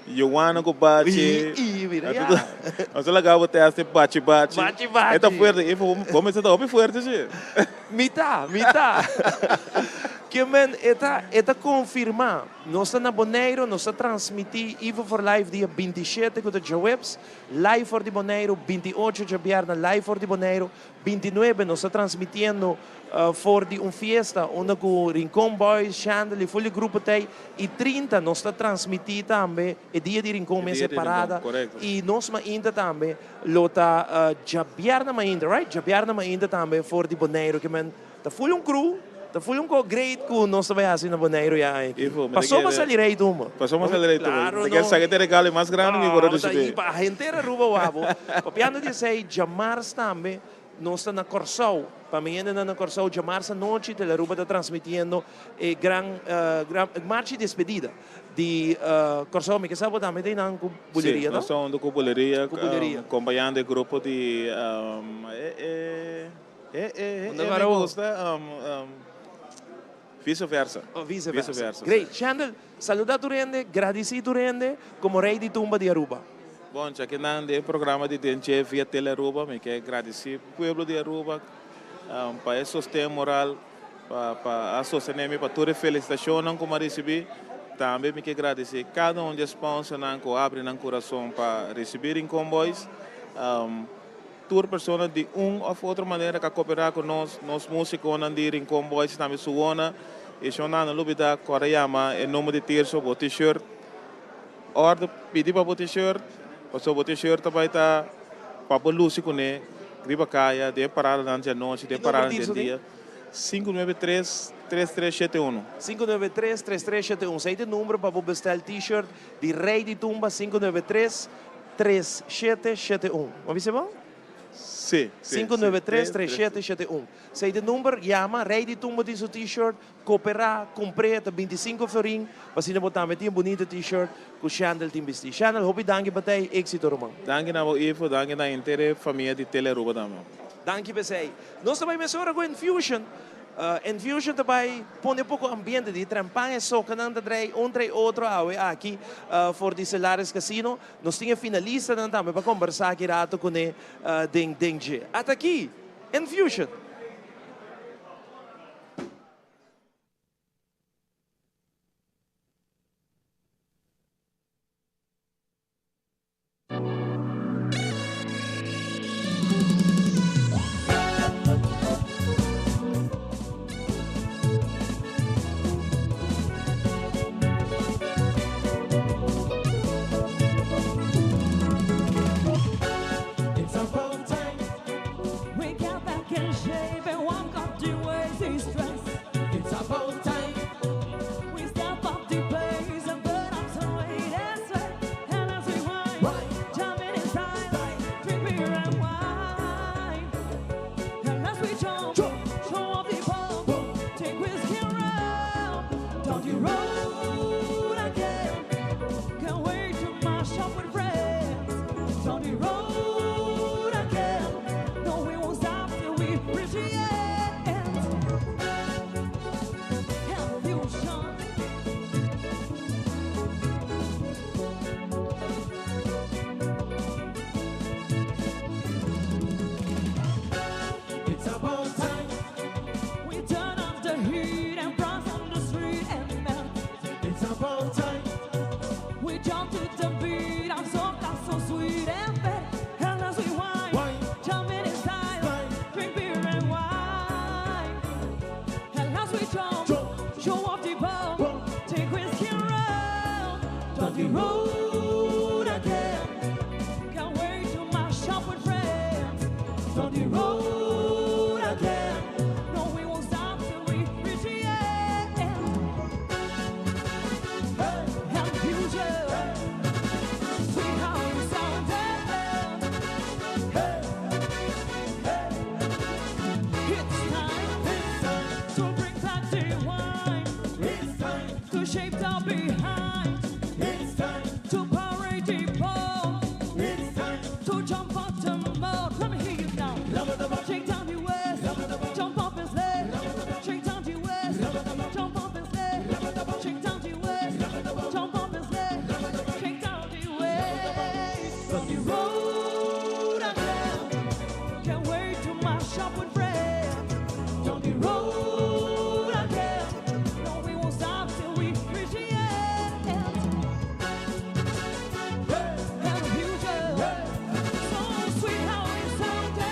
Yuwana ku bachi. I, i, mira ya. Nos ta laga bo test e bachi bachi. Bachi bachi. E ta fuerte, Ivo, bo mester ta hopi fuerte si. Mi ta, mi ta. Ke men e ta, e ta konfirmá. Nos ta na Boneiru, nos ta transmití Ivo for Life dia 27 ku ta djaweps, live for di Boneiru, 28 djabièrnè live for di Boneiru, 29 nos ta transmitiendo for di un fiesta unda ku Rincon Boys, Chandel i ful di grupo t'ei, i 30 nos ta transmití tambe e dia di Rincon mes e parada, i nos mainta tambe lo ta djabièrnè mainta, right? Djabièrnè mainta tambe for di Boneiru, ke men Ta ful un crew, ta ful un ko great ku nos ta bai hasi na Boneiru ya aña aki. Paso pa sali Rey Tumba. Paso pa sali Rey Tumba. Claro no. Ta saki te regalo e mas grandi mi por a ricibi. Ta pa henter Aruba wou. Papiando di esei, djamars tambe nos ta na Kòrsou. Pa mi hendenan na Kòrsou, djamars anochi Telearuba ta transmitiendo e gran gran marcha di despedida di Kòrsou. Mi ke sa bo tambe ta einan ku buleria, no? Si, nos ta huntu ku buleria, kompañando e grupo di e. E e e me gusta vice versa. Oh, vice versa. Vice versa. Great. Chandel, saluda tur hende, gradici tur hende como Rey di Tumba di Aruba. Bon, ya que nan den programa di Denche via Tele Aruba, mi ke gradici pueblo di Aruba pa e sosten moral, pa pa a sostene mi pa tur e felicitacionnan cu mi a ricibi. Tambe mi ke gradici cada un di e sponsornan cu a abri nan curason pa ricibi Rincon Boys. Tur persona di un of otro manera ka koperá ku nos, nos músikonan di Rincon Boys tambe suona i shonnan no lubidá kòrda yama e number di Tirso bo t-shirt. Òrdu pidi pa bo t-shirt, pasobra bo t-shirt ta bai ta pa bo lusi kuné riba kaya den e paradanan di anochi, den e paradanan den dia. 593 3371. 593 3371 Esei ta e number pa bo bestèl t-shirt di Rey di Tumba 593 3771. Bo a bisa bon? Sí, sí. 593 3771. Esei ta e number, yama, Rey di Tumba tin su t-shirt, koperá, kumpr'é, ta 25 florin, pa asina bo tambe tin e bunita t-shirt ku Shandel tin bistí. Shandel, hopi danki pa t'ei, éksito ruman. Danki na bo Ivo, danki na henter e famia di Tele Aruba tambe. Danki p'esei. Nos ta bai mesora ku Enfusion. Enfusion ta bai pone poko ambiente di trempan e sokanan ta drei un trei otro awe aki for di Celares Casino. Nos tin e finalistanan tambe pa kombersá aki rato kuné den den dje. Ata aki, Enfusion! On the road again. No, we won't stop till we reach the end. Hey, and future, sweet how you sound. Hey, hey, it's time, it's time to bring back the wine. It's time to shape the behind. It's time to parade the ball. It's time to jump on the mode. Let me hear you now. Shake down the west. Jump up and slay. Shake down the west. Jump up and slay. Shake down the west. Jump up and slay. Shake down the west. On the road again. Can't wait to mash up with friends. On the road again. No, we won't stop till we reach the end. And the future, so sweet how it sounded.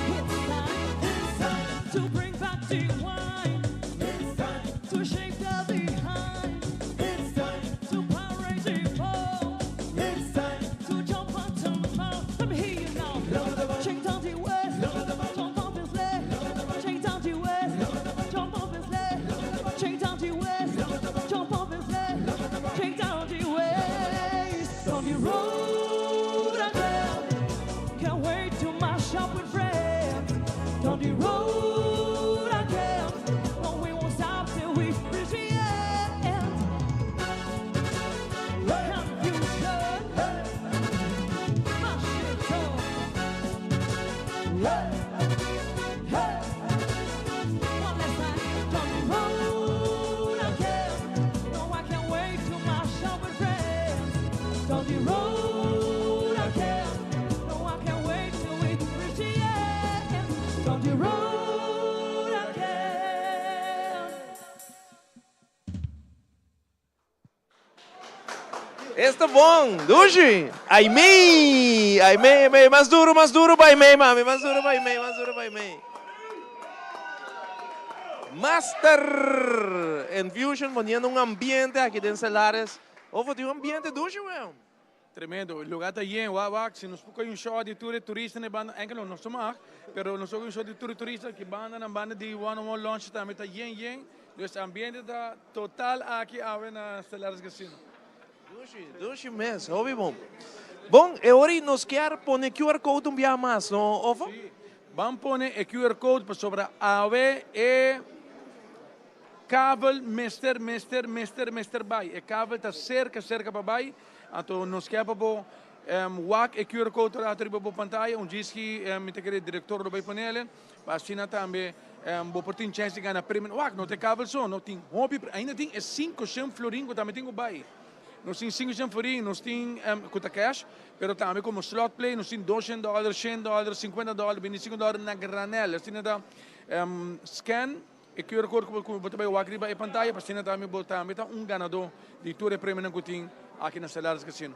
It's time, it's time to bring back the wine. It's time to shake the behind. It's time to parade the ball. It's time to jump on the mount. Let me hear you now. Shake down the west. Jump up and slay. Shake down the west. Jump up and slay. Shake down the west. Jump up and slay. Shake down the waist. On the road again. Can't wait to mash up with friends. On the road again. No, we won't stop till we reach the end. Confusion. Mash it up. Hey, hey. One last time. On the road again. No, I can't wait to mash up with friends. On the road again. No, I can't wait till we reach the end. On the road again. Esta bon, dushi. Aimee, Aimee, Aimee, mas duro, mas duro pa Aimee, mami, mas duro pa Aimee, mas duro pa Aimee. Master Infusion poniendo un ambiente aki den Celares. Of tin un ambiente dushi, weón. Tremendo. Lugar ta yen, wak wak. Si nos por un show di tur turista na banda, enkel no nos mag, pero nos un show di tur turista cu banda na banda di One on One Lounge tambe ta yen yen. Dus ambiente ta total aki awe na Stellaris Casino. Dushi, dushi mes, hopi bon. Bon, e ora nos kier pone QR code un biaha mas, no, Ofo? Ban pone e QR code pa sobra awe e kavel mester, mester, mester, mester bay. E kavel ta cerca, cerca pa bay. Anto nos kier pa bo wak e QR code rato riba bo pantaya. Un diski mi ta kere director lo bay ponele. Pa asina tambe bo por tin chance di gana premio. Wak, no te kavel so, no tin hopi, ainda tin e 500 florin cu tambe tin cu bay. Nos tin 500 florin, nos tin cu ta cash, pero tambe como slot play, nos tin $200, $100, $50, $25 na granel. Asina ta scan e QR code cu bo ta bay wak riba e pantaya, pa asina tambe bo tambe ta un ganador di tur e premionan cu tin aki na Stellaris Casino.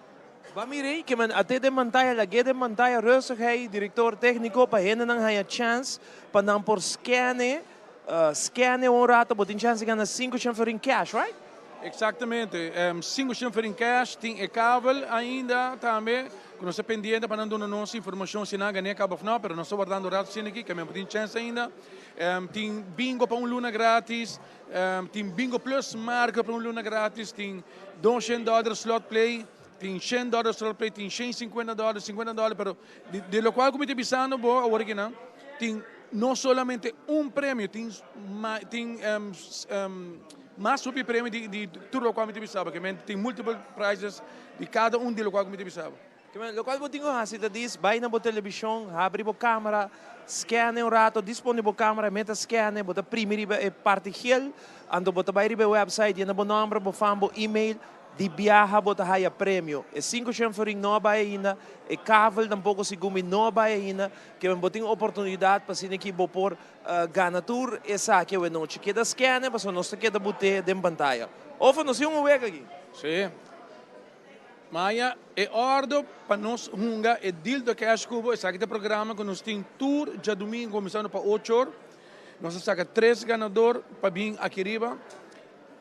Ba mirei, ke men ate den pantaya, lag'é den pantaya rustig hey, director tecnico, pa hendenan haya chance, pa nan por scan, scan un rato, bo tin chance di gana 500 florin cash, right? Exactamente. 500 florin cash, tin e kavel ainda tambe, cu nos ta pendiente pa nan duna nos informacion si nan gana caba of no, pero nos ta wardando rato asina aki, cu men tin chance ainda. Tin bingo pa un luna gratis, tin bingo plus marca pa un luna gratis, tin $200 slot play, tin $100 slot play, tin $150, $50, pero di lo cual cu mi ta bisando bo awor aki nan, tin no solamente un premio, tin mas hopi premio di tur lo cual mi ta bisaba, cu men tin multiple prizes di cada un di lo cual mi ta bisaba. Ke men, lo cual bo tin cu hasi ta dis, bay na bo television, habri bo camera, scan un rato, dispone bo camera, meta scan, bo ta primi riba e parti geel, anto bo ta bay riba e website, yena bo nomber, bo fam, bo email, di biaha bo ta haya premio. E 500 florin no bay ainda, e kavel tampoco segun mi no bay ainda, ke men bo tin oportunidad pa asina cu bo por gana tur esaki awe nochi. Keda scan, paso nos ta keda bot'é den pantaya. Of nos tin un wega aki? Si. Maya, e ordo pa nos hunga e Deal the Cash Cubo, esaki ta programa cu nos tin tur diadomingo, cuminsando pa 8 or. Nos a saca tres ganador pa bin aki riba.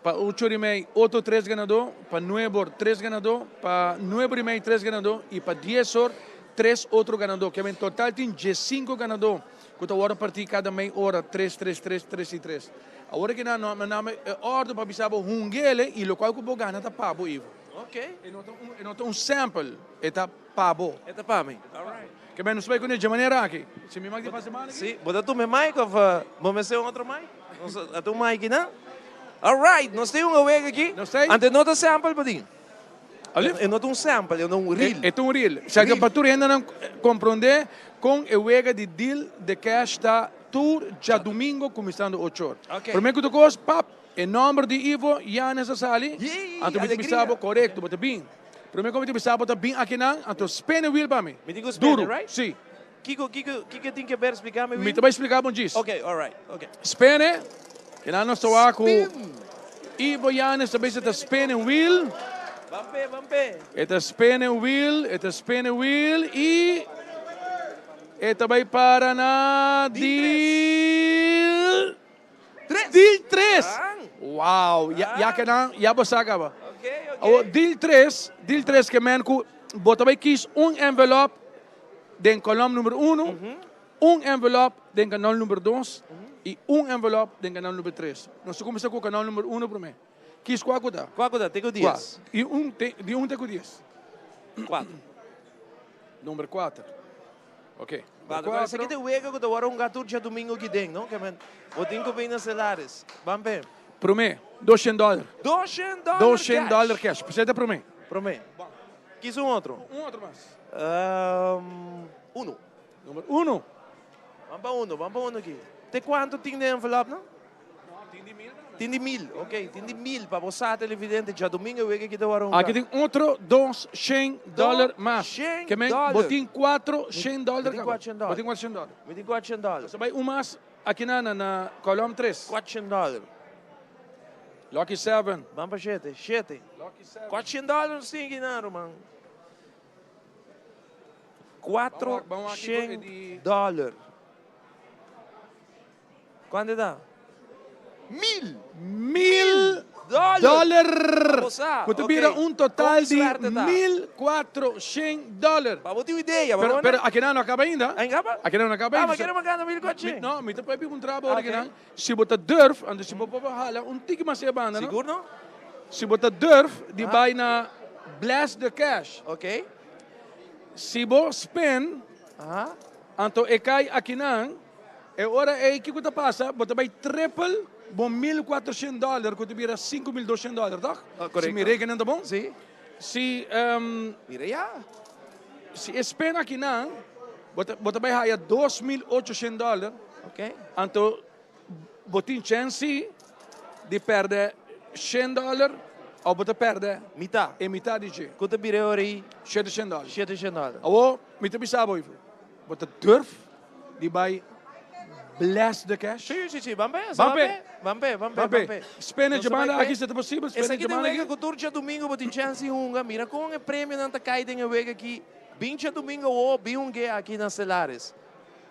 Pa ocho or i mei otro tres ganadó, pa nuebe or tres ganadó, pa nuebe or i mei tres ganadó i pa dies or tres otro ganadó. Keme en total tin diesinko ganadó ku ta wòrdu partí kada mei ora, tres, tres, tres, tres i tres. Awor aki nan no nan e òrdu pa bisa bo hung'ele i lokual ku bo gana ta pa bo, Ivo. E no ta un e no ta un sample, e ta pa bo. E ta pa mi. Keme nos bai kuné dje manera aki. Si mi mag di pasa mano aki? Si, bo ta tuma e mic of bo mester un otro mic? Nos a tuma mic aki nan. Alright, nos tin un aweg aki. Nos tin. Ante no ta sample pa tin. E no ta un sample, e ta un reel. E ta un reel. Sa ke pa tur hendenan komprondé kon e wega di deal de cash ta tur djadumingo kuminsando ocho or. Promé ku tur kos, pap, e nòmber di Ivo Yanes a sali. Anto mi ta bisa bo korekto, bo ta bin. Promé ku mi ta bisa bo ta bin akinan, anto spin e wiel pa mi. Mi tin ku spin e, right? Si. Kiko, kiko, kiko tin ke ber splika mi wiel? Mi ta bai splika bo djis. Ok, alright, ok. Spin e, kinan nos ta wak ku Ivo Yanes ta bisa ta spin e wiel. Ban p'e, ban p'e. E ta spin e wiel, e ta spin e wiel i e ta bai para na deal. Deal tres! Wow! Ya, ya ke nan, ya bo sa kaba. Awor, deal tres, deal tres ke men ku bo ta bai kis un envelop den kolom number uno, un envelop den kanal number dos i un envelop den kanal number tres. Nos ta kuminsá ku kanal number uno promé. Kis kua ku ta? Kua ku ta? Te ku dies. Di un te, di un te ku dies. Kuater. Number kuater. Ok. Cuatro. Cuatro. Esaki ta e wega cu ta worde hunga tur djadumingo aki den, no? Ke men, bo tin cu bin na Celares. Ban pe. Prome, doshen dollar. Doshen dollar Doshen cash. dollar cash. Pesey ta prome. Prome. Kies un otro. Un otro mas. Uno. Number uno. Ban pa uno, ban pa uno aki. Te cuanto tin den envelop, no? Tin di mil tambe. Tin di mil, ok. Tin di mil pa bo sa televidente djadumingo e wega aki ta wòrdu hunga. Aki tin otro dos shen dòler mas. Shen Ke men dòler. bo tin kuatro shen dòler Mi tin kaba. kuatshen dòler. Bo tin kuatshen dòler. Mi tin kuatshen dòler. Nos ta bai un mas aki na na kolòm tres. Kuatshen dòler. Lucky seven. Ban pa shete, shete. Lucky seven. Kuatshen dòler nos tin aki na ruman. Kuatro shen dòler. Cuanto ta? Mil! Mil Dollar! dollar! Bo sa, Cu ta ok. bira un total Con di suerte ta. 1400 dollar. Pa bo tin un idea, Pero, bo pero akinan no a caba ainda. Ainda caba? Akinan no a caba Ah, ainda. ma kere gana 1400. No, mi ta papia un traba ora Ok. kinan. Si bo ta durf, anto si bo por hala un tiki mas e banda, no? Sigur no? Si bo ta durf di Ah. bai na Bless the Cash. Ok. Si bo spend, Aha. anto e cay akinan. E ora ei kiko ta pasa? Bo ta bai triple bo 1400 dollar ku ta bira 5200 dollar, tòg? Ah, korekto. Si mi rekening ta bon? Si. Si, Mira ya. Si e spend akinan, bo ta, bo ta bai haya 2800 dollar. Ok. Anto bo tin chèns si di pèrdè shen dollar òf bo ta pèrdè Mitá. e mitá di dje. Ku ta bira e ora ei? 700 dollar. 700 dollar. Awor mi ta bisa bo, bo ta durf Di bai bless the cash. Si, si, si. Ban pe, Ban pe. Ban pe, ban pe, Ban ban pe. pe. Spende Nos ta djamanda bai aki pe. si ta posibel. Spende Esaki ta djamanda wega aki. ku tur djadumingo bo tin chèns di hunga. Mira kon e premionan ta kai den e wega aki. Bin djadumingo awo, bin hung'é aki na Stellaris.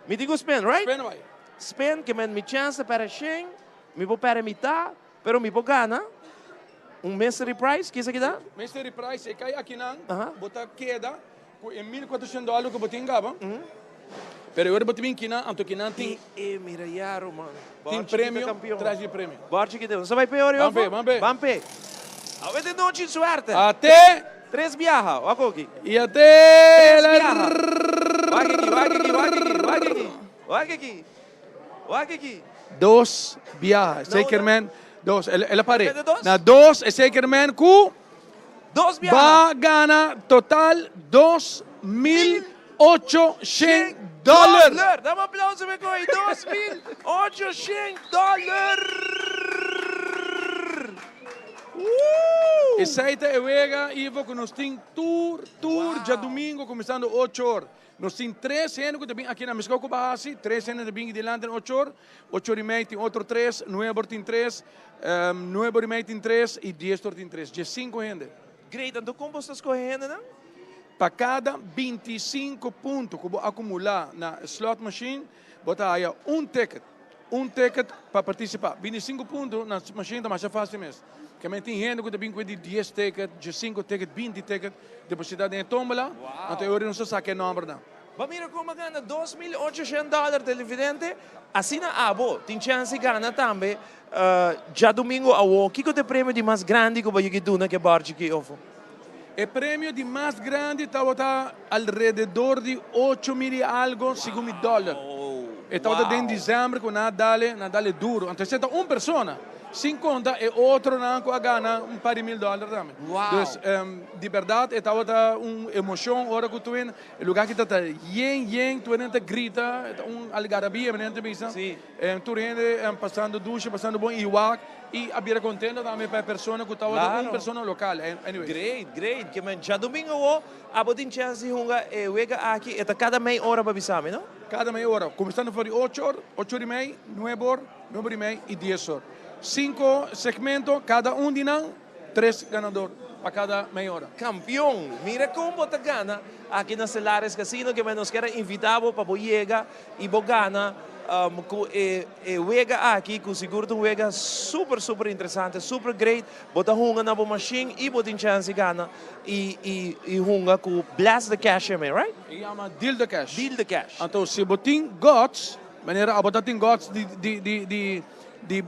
Mi tin ku spend, right? Spende bai. Spend, ke men mi chèns ta pèrdè shen, mi por pèrdè mitá, pero mi por gana un mystery prize. Kisa ki ta? Mystery prize e kai akinan, bo ta keda Ku e 1400 dòler ku bo tin gaba, pero e ora bo ta bin kinan, anto kinan tin. E mira ya ruman. Tin premio tras di premio. Borchi kita. Nos a bai pe ora Ban pe, ban pe. Ban pe. Awe te nochi suerte. Ate. Tres biaha, wak oki. I ate. Tres biaha. Wak aki, wak aki, wak aki, wak aki. Wak aki. Wak aki. Dos biaha. Zeker men dos. El a pare. Dos? Na dos e zeker men ku. Dos biaha. Ba gana total 2800 dollar. Dollar. Dame aplauso me koi. 2800 dollar. Woo! Esei ta e wega, Ivo, ku nos tin tur, tur djadumingo kuminsando ocho or. Nos tin tres hende ku ta bin aki na Mescua ku Bahasi, tres hende ta bin dilanti na ocho or, ocho or i mei tin otro tres, nuebe or tin tres, nuebe or i mei tin tres i dies or tin tres, diesinku hende. Great, anto kon bo sta skohe hendenan? Pa kada 25 punto ku bo akumulá na slot machine, bo ta haya un ticket, un ticket pa partisipá. 25 punto na machine ta masha fásil mes. Ke men tin hende ku ta bin ku e di dies ticket, diesinko ticket, binti ticket, depositá den e tómbola, anto e ora nos ta saka e nòmbernan. Bo a mira kon bo a gana 2800 dòler, televidente? Asina abo tin chèns di gana tambe djadumingu awo. Kiko ta e premio di mas grandi ku bo yegi duna ku e bòrchi aki, Ofo? E premio di mas grandi tabata alrededor di ocho mil i algo, segun mi, dòler. E tabata den dizèmber ku nan a dale, nan a dale duru. Anto esei ta un persona, sin konta e otronan ku a gana un par di mil dòler tambe. Dus, di bèrdat e tabata un emoshon ora ku tur hende, e lugá aki tabata yen yen, tur hende ta grita, e ta un algarabia manera nan ta bisa. Tur hende pasando dushi, pasando bon i wak i a bira kontento tambe pa e persona ku tabata un persona lokal. Anyway. Great, great. Ke men djadumingu awo abo tin chèns di hunga e wega aki. E ta kada mei ora pa bisa mi, no? Kada mei ora. Kuminsando for di ocho or, ocho or i mei, nuebe or, nuebe or i mei i dies or. Sinku segmento, kada un di nan tres ganador pa kada mei ora. Kampion! Mira kon bo ta gana aki na Celares Casino. Ke men nos kier a invita bo pa bo yega i bo gana ku e wega aki ku sigur ta un wega super super interesante, super great. Bo ta hunga na bo machine i bo tin chance di gana i i hunga ku Bless the Cash eme, right? E yama Deal the Cash. Deal the Cash. Anto si bo tin guts, manera abo ta tin guts di di di di di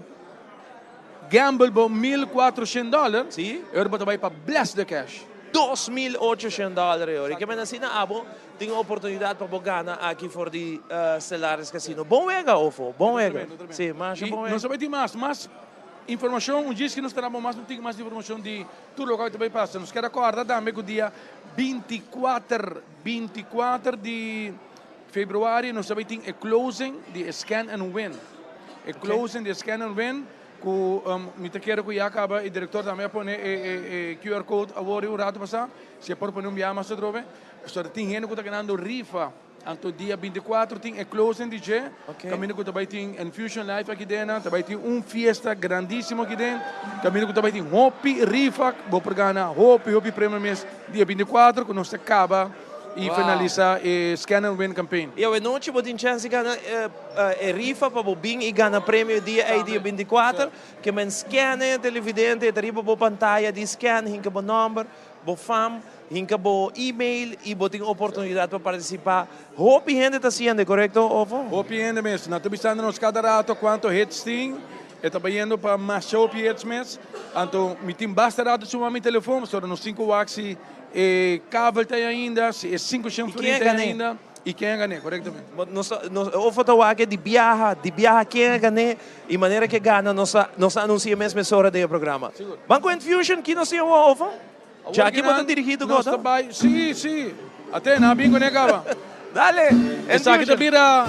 Gamble bo 1400 dollar, Sí. e ora bo ta bai pa Bless the Cash. 2800 dollar e ora. I ke men asina abo tin oportunidat pa bo gana aki for di Stellaris Casino. Bon wega, Ofo. Bon wega. Sí, masha I bon wega. nos ta bai tin mas, mas informashon. Un djis ki nos ta dabo mas, no tin mas informashon di tur loke ta bai pasa. Nos kier a kòrda tambe ku dia 24, 24 di Februari nos ta bai tin e closing di e Scan and Win. E closing di e Scan and Win ku mi ta kere ku ya kaba e direktor tambe a pone e QR code awor un rato pasá. Si e por pone un biaha mas atrobe. Pasobra tin hende ku ta ganando rifa. Anto dia 24 tin e closing di dje. Kaminda ku ta bai tin Enfusion Live aki den nan. Ta bai tin un fiesta grandisimo aki den. Kaminda ku ta bai tin hopi rifa. Bo por gana hopi hopi premio mes dia 24 ku nos ta kaba. Y finalisa e Scan and Win campaign. Y awenochi bo tin chance di gana e rifa pa bo bin y gana premio e dia ey dia 24. Ke men scan e televidente e ta riba bo pantaya di scan hinka bo nomber, bo fam, hinka bo email y bo tin oportunidad pa participa. Hopi hende ta haciendo, corecto Ofo? Hopi hende mes. Nan ta bisando nos cada rato cuanto hits tin. E ta bayendo pa masha hopi hits mes. Anto mi tin basta rato suma mi telefon pasobra nos tin cu wak si E kavel ta ei ainda, si e 500 florin ta ei ainda, i ken a gané, korektamente. Nos ta, nos, ofo ta wak di biaha, di biaha ken a gané, i manera ke gana nos ta, nos ta anunsia mes mesora den e programa. Sigur. Ban ku Enfusion, ki nos tin awor, ofo? Awor Djaki bo ta kinan dirigí tu nos kos, ta bai, si, si. Ate, nan a bin kuné kaba. Dale, Esaki ta Enfusion. bira.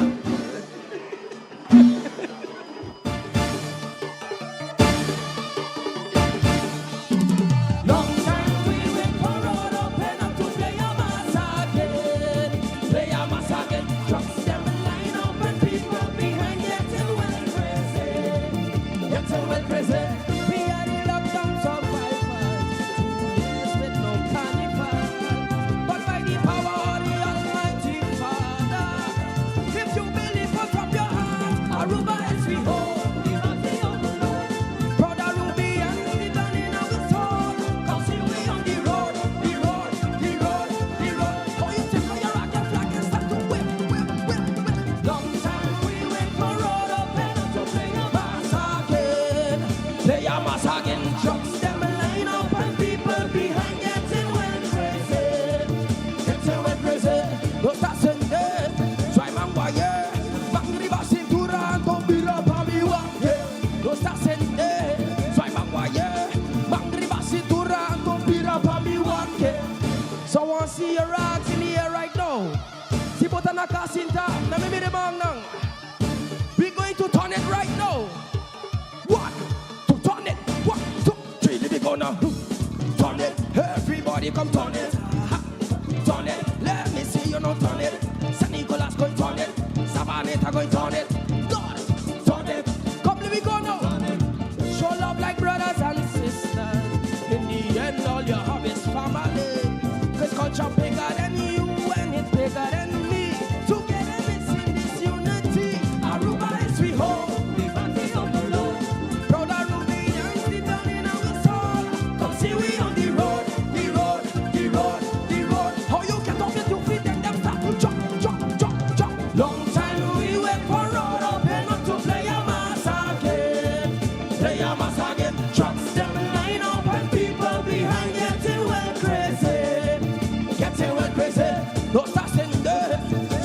Getting well crazy. Nos ta sende.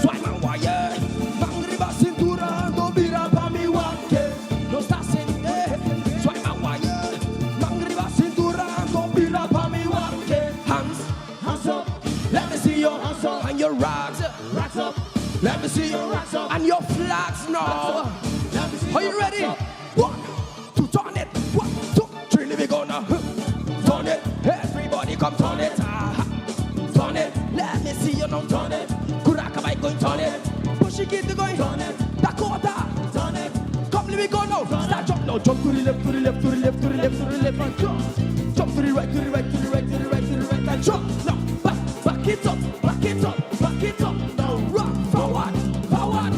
Swai man waye. Man riba cintura anto bira pa mi wak. Nos ta sende. Swai man waye. Man riba cintura anto bira pa mi wak. Hands, hands up. Let me see your hands up and your rocks. Rocks up. Let me see your rocks up and your flags now. Are you ready? One, two, turn it. One, two, three, we gonna turn it. Everybody come turn it. Ah, turn it. Let me see you now turn it. Kuraka going turn it. Push it, get going turn it. Dakota turn it. Come let me go now. Start jump now. Jump to the left, to the left, to the left, to the left, to the left, and jump. Jump to the right, to the right, to the right, to the right, to the right, and jump. Now back, back it up, back it up, back it up. Now rock forward, forward.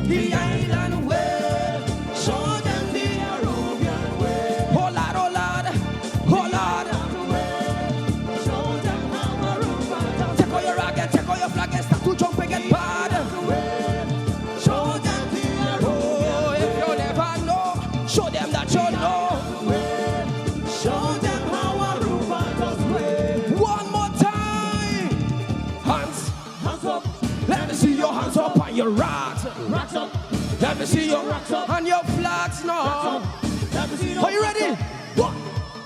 The island way. Show them the Arubian way. Oh Lord, oh Lord, oh Lord. Show them how Aruba. Take all your racket, take all your flag, and start to jump and get bad. Show them the Arubian way. If you never know, show them that you know. Show them how Aruba does play. One more time. Hands, hands up. Let me see your hands up and your rocks. Rocks up. Let me see your rocks up and your flags now. Are you ready? One,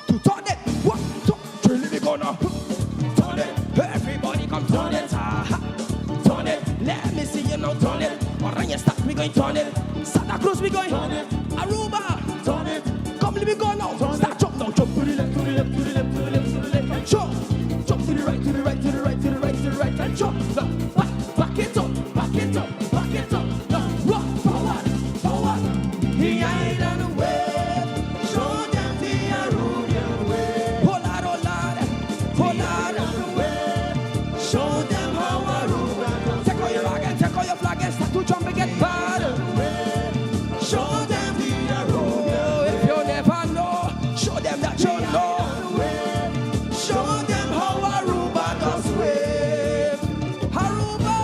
two, turn it. One, two, three, let me go now. Turn it. Everybody come turn it. Ah, turn it. Let me see you now turn it. Oranjestad, we going turn it. Santa Cruz, we going turn it. Aruba, turn it. Come, let me go now. Start jump now. Jump to the left, to the left, to the left, to the left, to the left, and jump. Jump to the right, to the right, to the right, to the right, to the right, and jump. Now, back, back it up, back it up, back it up. Now, rock forward, forward. The island way. Show them the Arubian way. Oh Lord, oh Lord, oh Lord. way. Show them how Aruba. Take all your rag and take all your flag and start to jump and get bad. Show them the Arubian If you never know, show them that you know. Show them how Aruba does wave. Aruba!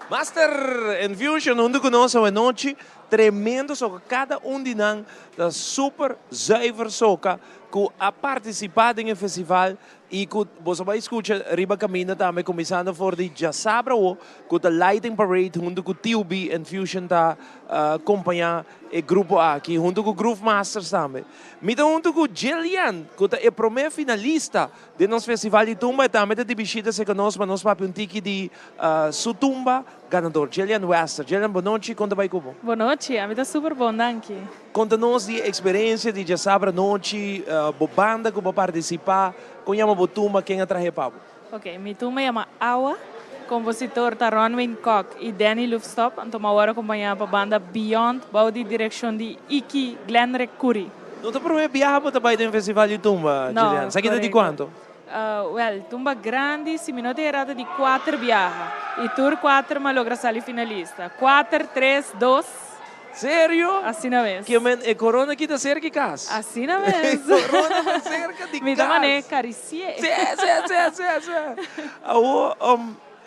Master Infusion hunto cu nos awenochi. Tremendo soca. Cada un di nan ta super zuiver soca cu a participa den e festival y cu boso bay scucha riba caminda tambe cuminsando for di djasabra awo cu ta Lighting Parade hunto cu TUB Infusion ta compaña e grupo aki hunto cu Groove Masters tambe. Mi ta hunto cu Jillian cu ta e prome finalista Den nos festival di tumba e tambe ta di bishita serka nos pa nos papia un tiki di su tumba ganador, Jillian Wester. Jillian, bonochi, kon ta bai ku bo? Bonochi, ami ta super bon, danki. Konta nos di e eksperensia di djasabra anochi, bo banda ku bo a partisipá, kon yama bo tumba, ken a trahe pa bo? Ok, mi tumba yama Awa, kompositor ta Ronwin Kok i Danny Loefstop, anto mi a wòrdu akompañá pa banda Beyond bou di direkshon di Iki Glenrick Curry. No ta promé biaha bo ta bai den festival di tumba, No, Jillian. Sa kita di korekto. kuantu? Wèl, tumba grandi, si mi no ta erá ta di kuater biaha. I tur kuater mi a logra sali finalista. Kuater, tres, dos. Serio? Asina mes. Ke men e korona kita serka i kas. Asina mes. E korona ta serka di kas. Mi ta man'é karisié. Sí, sí, sí, sí, sí. Awor,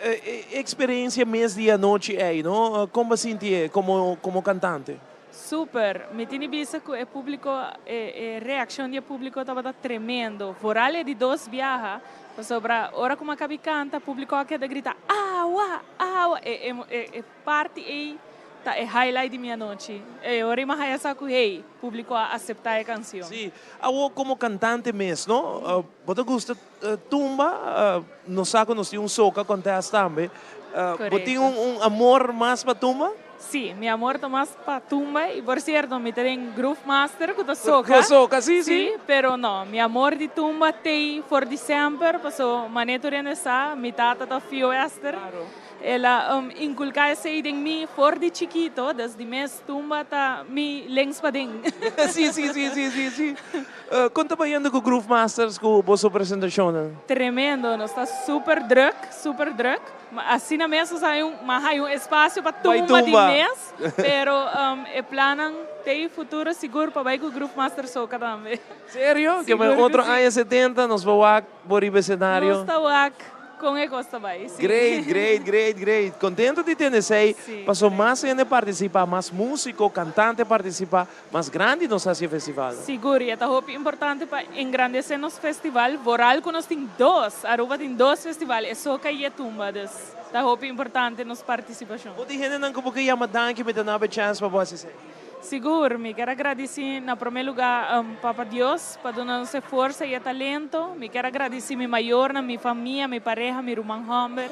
e eksperensia mes di anochi ei, no? Kon bo a sinti e komo komo kantante? Super! Mi tin di bisa cu e publico, e e reaccion di e publico tabata tremendo. Vooral e di dos biaha, pasobra ora cu mi a cabi canta, publico a keda grita, Awa! Awa! E e e e parti ey ta e highlight di mi anochi. E ora mi a haya sa cu hey, publico a acepta e cancion. Sí. Awor como cantante mes, no? Bo ta gusta tumba? Nos sa cu nos tin un soca contest tambe. Bo tin Correcto. un un amor mas pa tumba? Sí, mi amor ta mas pa tumba y por cierto mi ta den Groove Master cu ta soca. Cu soca, sí, sí. Sí, pero no, mi amor di tumba t'ey for di semper, paso mane tur hende sa, mi tata ta Fio Wester. El a inculca esey den mi for di chikito, dus di mes tumba ta mi lens paden. Sí, sí, sí, sí, sí, sí. Con ta bayendo cu Groove Masters cu boso presentacionnan? Tremendo, nos ta super druk, super druk. Asina mes nos hay un, mas hay un espacio pa tumba di mes, pero e plannan t'ey futuro sigur pa bay cu Groove Master Soca tambe. Serio? Ke otro aña 70 nos por wak bo riba escenario? Nos ta wak. Con e cos ta bay, si. Great, great, great, great. Contento di tende esey. Si, Paso mas hende participa, mas musico, cantante participa, mas grandi nos haci e festival. Sigur, y e ta hopi importante pa engrandece nos festival, vooral cu nos tin dos, Aruba tin dos festival, e Soca y e Tumba, dus ta hopi importante nos participacion. Bo tin hendenan cu bo ke yama danki, mi ta naba e chance pa bo haci esey. Sigur, mi kier a gradici na prome luga Papa Dios pa duna nos e forsa y e talento. Mi kier a gradici mi mayornan, mi famia, mi pareha, mi ruman homber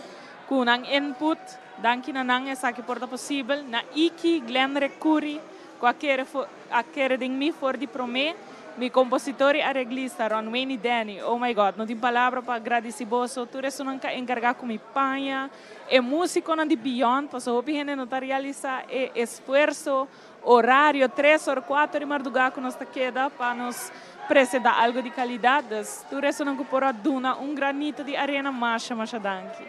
cu nan input. Danki na nan esaki por ta posibel. Na Iki, Glenn Recuri cu a kere a kere den mi for di prome. Mi compositor y areglista Ron Wayne y Danny. Oh my God, no tin palabra pa gradici boso. Tur esunnan ca encarga cu mi paña. E musiconan di Beyond, pasobra hopi hende no ta realisa e esfuerso, horario, tres or, cuater di marduga cu nos ta keda pa nos presenta algo di calidad. Dus tur esunnan cu por a duna un granito di arena, masha masha danki.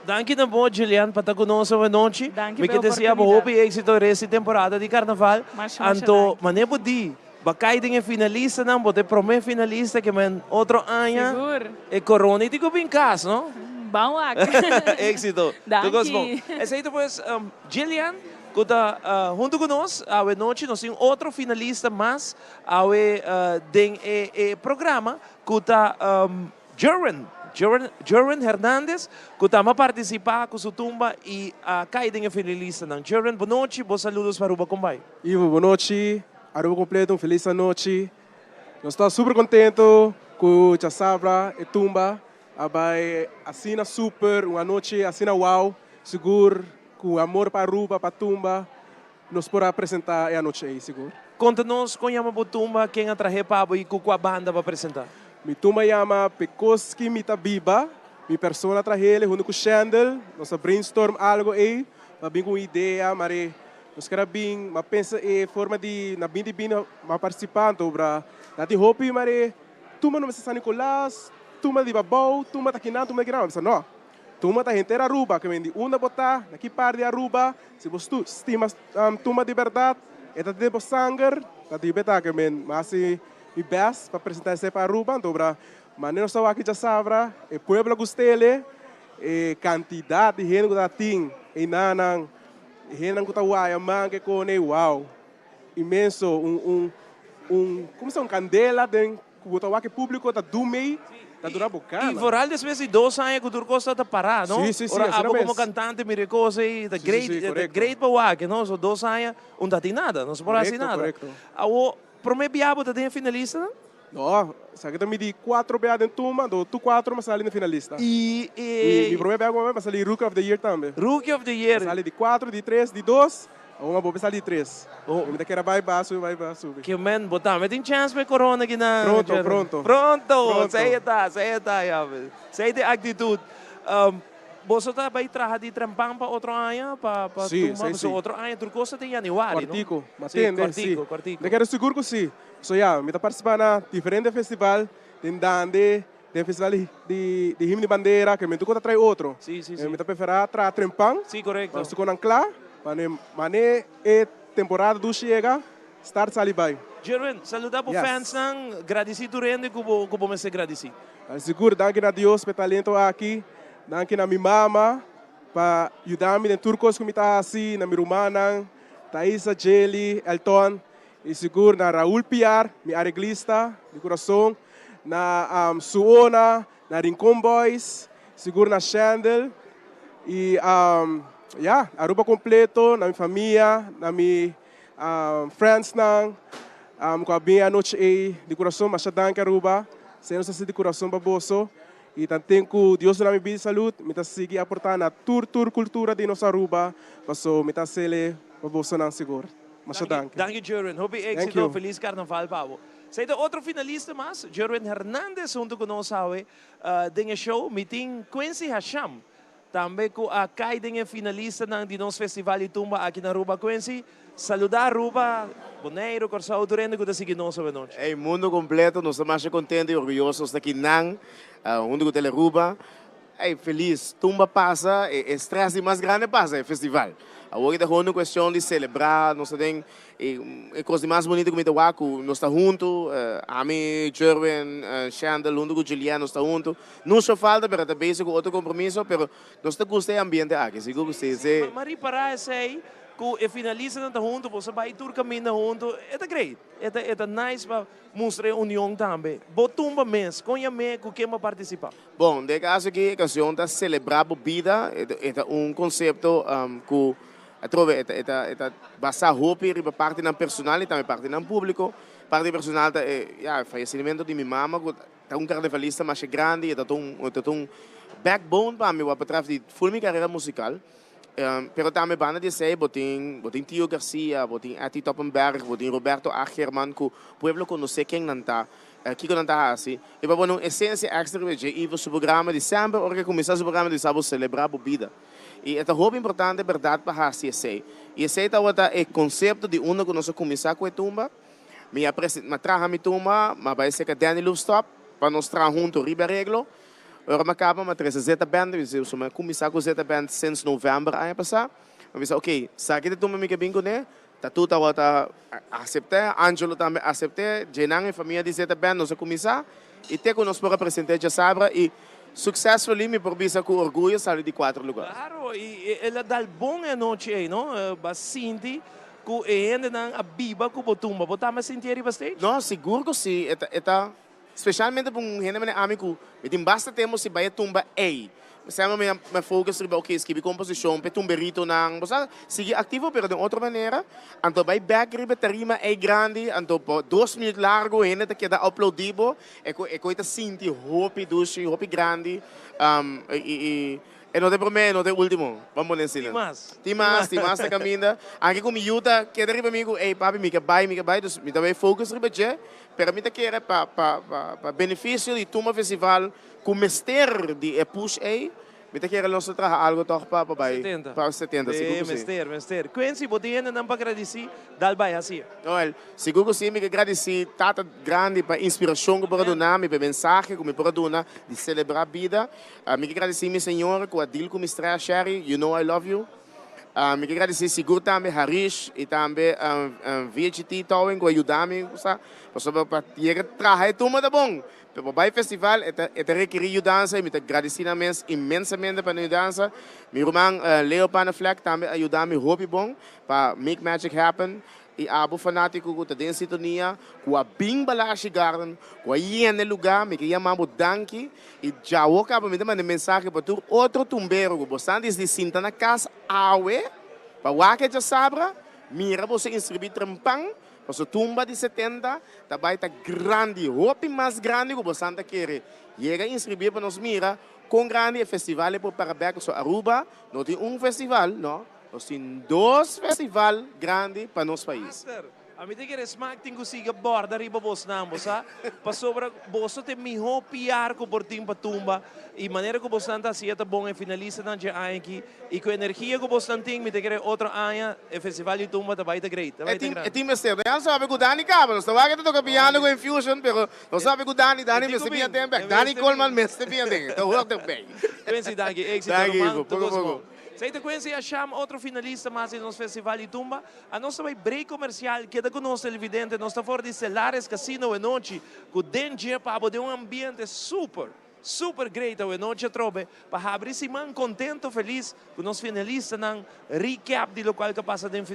Danki na bo Julian pa ta cu nos awe nochi. Danki Mi pa e ke desea bo oportunidad. hopi exito e rest di temporada di carnaval. Masha masha Anto danki. mane bo di Ba kai den e finalistanan, bo ta e promé finalista ke men otro aña Sigur. e korona i tin ku bin kas, no? Ban wak. Éxito. Tur kos bon. Danki. Esei ta pues Gillian ku ta huntu ku nos awe nochi. Nos tin otro finalista mas awe den e e programa ku ta Jerwin, Jerwin, Jerwin Hernandez ku tambe a partisipá ku su tumba i a kai den e finalistanan. Jerwin, bo nochi, bo saludos pa Aruba kon bai? Ivo, bo nochi. Aruba completo un feliz anochi. Nos ta super contento cu djasabra e tumba a bay asina super, un anochi asina wow. Sigur cu amor pa Aruba, pa tumba, nos por a presenta e anochi ey sigur. Conta nos con yama bo tumba, ken a trahe pa bo y cu cua banda bo a presenta? Mi tumba yama Pecos Ki Mi Ta Biba. Mi persona a trahele hunto cu Shendel. Nos a brainstorm algo ey pa bin cu un idea, mare Nos ker a bin, m'a pensa e forma di na bin di bin m'a partisipá anto obra na tin hopi mare tuma no mester San Nicolas, tuma di Babou, tuma ta kinan, tuma ta kinan. M'a bisa no, tuma ta henter Aruba, ke men di unda bo ta, na ki par di Aruba, si bo stima tuma di bèrdat, e ta den bo sanger, ta di beta ke men m'a hasi mi bèst pa presentá esei pa Aruba, anto obra manera nos ta wak djasabra, e pueblo a gust'ele, e kantidat di hende ku ta tin einanan. E hendenan ku ta waya man ke kone wow inmenso un un un como se un kandela den ku bo ta wak e publico ta dumey ta dura bo gana. I vooral despues di dos aña ku tur kos ta pará no Sí, sí, sí, ora asina abo komo mes. kantante mira e kos ei ta Sí, sí, great sí, ta korekto. great pa wak no so dos aña un ta tin nada no se por hasi Korekto, nada korekto. Awo prome bia bo ta den e finalistanan? No, esaki ta mi di cuatro bea den tumba, anto tur cuatro mi a sali na finalista. Y Mi prome bea cu mi a sali Rookie of the Year tambe. Rookie of the Year. Mi a sali di cuatro, di tres, di dos, awor mi a bolbe sali di tres. Mi ta kere bay ba subi, bay ba subi. Ke men, bo tambe tin chance pa e corona aki nan. Pronto, pronto. Pronto, esey e ta, esey e ta, ya. Esey ta e actitud. Boso ta bay traha di trempan pa otro aña pa pa Sí, tumba? esey si. Pasobra otro aña tur cos ta den januari, no? Cuartico, mi a Sí, tende, si. cuartico, cuartico. Mi ta kere sigur cu si. So ya, mi ta partisipá na diferente festival, den Dande, den festival di di di Himno di Bandera, ke mi tur ku ta trae otro. Sí, sí, sí. Mi ta preferá traha trempan, Sí, korekto. pa nos tur konan kla, pa ne mane e temporada dushi yega, start sali bai. Jerwin, saluda bo Yes. fansnan, gradisí tur hende ku bo ku bo mester gradisí. Sigur, danki na Dios pa e talento aki, danki na mi mama pa yuda mi den tur kos ku mi ta hasi, na mi rumannan, Thaisa, Jelly, Elton, Y sigur na Raul Piar, mi areglista di curason, na Suona, na Rincon Boys, sigur na Shendel y ya, Aruba completo, na mi famia, na mi friendsnan cu a bin e anochi ey di curason, masha danki Aruba, Señor nos ta haci di curason pa boso y tanten cu Dios duna mi bida y salud, mi ta sigui aporta na tur tur cultura di nos Aruba, paso mi ta hacele pa bosonan sigur. Masha danki. Danki Jerwin, hopi Thank éxito, you. feliz carnaval pa bo. Esei ta otro finalista mas, Jerwin Hernandez hunto cu nos awe den e show. Mi tin Quincy Hasham tambe cu a cay den e finalistanan di nos Festival di Tumba aki na Aruba. Quincy, saluda Aruba, Boneiru, Corsou, tur hende cu ta sigui nos awe nochi. Ey mundo completo, nos ta masha contento y orguyoso nos ta aki nan hunto cu Telearuba. Ey, felis. Tumba pasa, e stress di mas grandi pasa, e festival. Awor ta gewoon un cuestion di celebra, nos ta den e cos di mas bonito cu mi ta wak cu nos ta hunto, ami, Jerwin, Shandel hunto cu Julienne nos ta hunto. No so falta pero ta bezig cu otro compromiso pero nos ta gusta e ambiente aki, sigur cu si. Si, ma ripara esey cu e finalistanan ta hunto, boso bay tur caminda hunto, e ta great, e ta e ta nice pa mustra e union tambe. Bo tumba mes, con yam'e cu ken bo a participa? Bon, den e caso aki e cancion ta celebra bo bida, e ta un concepto cu atrobe e ta e ta e ta basa hopi riba partinan personal y tambe partinan publico. Parti personal ta e ya e fallecimiento di mi mama cu ta un carnavalista masha grandi, e ta un e ta un backbone pa mi wak betreft di ful mi carera musical. Pero tambe banda di esey bo tin bo tin Tio Garcia, bo tin Etty Toppenberg, bo tin Roberto Agerman cu pueblo conoce ken nan ta. Kiko nan ta hasi? E pa pone un esensia extra riba dje Ivo su programa di semper ora ke kuminsá su programa di sa bo selebrá bo bida. I e ta hopi importante bèrdat pa hasi esei. I esei tabata e konsepto di unda ku nos a kuminsá ku e tumba. Mi a presen mi a traha mi tumba, mi a bai serka Danny Loefstop pa nos traha huntu riba e areglo. Ora mi a kaba mi a trese Zeta Band, mi a kuminsá ku Zeta Band since novèmber aña pasá. Mi a bisa oke, sa ki ta tumba mi ke bin kuné? Tatu tabata asept'é, Angelo tambe asept'é, djenan e famia di Zeta Band nos a kuminsá i te ku nos por a present'é djasabra i successfully mi por bisa ku orguyo sali di kuater lugar. Claro, i el a dal bon e anochi ei, no? Bo a sinti ku e hendenan a biba ku bo tumba. Bo tambe a sintié riba stage? No, sigur ku si. E ta, e ta Specialmente pa un hende manera ami cu mi tin basta tempo sin bay e tumba ey. Semper mi a focus riba ok scribi composicion p'e tumberitonan, bo sa sigui activo pero den otro manera. Anto bay bek riba e tarima ey grandi anto pa dos minuut largo hende ta keda aplaudi bo e cu e coy ta sinti hopi dushi, hopi grandi y E no ta e promé, e no ta e último. Ban pone asina. Tin mas. Tin mas, tin mas ta kaminda. Anke ku mi yu ta keda riba mi ku, ey papi mi ke bai, mi ke bai. Dus mi ta bai focus riba dje, pero mi ta kere pa pa pa pa benefisio di Tumba Festival ku mester di e push ey, mi ta kere nos ta traha algo tòg pa pa bai 70. pa 70, sigur ku si. Mester, mester. Quincy, bo tin hendenan pa gradisí? Dal bai hasié. Noel, sigur ku si, mi ke gradisí Tata Grandi pa e inspirashon ku por a duna mi, pa e mensahe ku mi por a duna di selebrá bida. Mi ke gradisí mi señora ku a deal ku mi stress, Sherry, you know I love you. Mi ke gradisí sigur tambe Harish i tambe VHT Towing ku a yuda mi sa, pasobra pa yega traha e tumba ta bon, pero pa bai festival e ta e ta rekerí yudansa i mi ta gradisí nan mes inmensamente pa nan yudansa. Mi ruman Leo Panneflek tambe a yuda mi hopi bon pa make magic happen. I abo fanátiko ku ta den sintonia, ku a bin Balashi Garden, ku a yena e lugá, mi ke yama bo danki. I djawo kaba mi ta manda e mensahe pa tur otro tumbero ku bo stan disdi sinta na kas awe pa wak e djasabra, mira boso inskribí trempan, paso tumba di 70 ta bai ta grandi, hopi mas grandi ku bo stan ta kere. Yega inskribí pa nos mira kon grandi e festival e por para bèk. So Aruba no tin un festival, no. Nos tin dos festival grandi pa nos pais. Master, ami ta kere smak tin ku sigui borda riba bosnan, bo sa? Pasobra boso ta e mihó PR ku por tin pa tumba i manera ku bosnan ta hasié ta bon e finalistanan dje aña aki i ku energia ku bosnan tin mi ta kere otro aña e festival di tumba ta bai ta great, ta bai ta grandi. E tin mester. No ya sabi ku Dani kaba. Nos ta wak e ta toka piano ku Infusion pero nos sabi ku Dani, Dani mester bin aden bek. Dani Coleman mester bin aden. Ta hoort erbij. Quincy, danki. Éxito Danki, ruman. Ivo. Tur Poko kos poko. bon. Esei ta Quincy a shama otro finalista mas di nos festival di tumba. A nos ta bai break comercial. Keda cu nos televidente. Nos ta for di Celares Casino awenochi cu den dje pa bo den un ambiente super, super great awenochi atrobe pa habri siman contento, feliz cu nos finalistanan, recap di locual cu a pasa den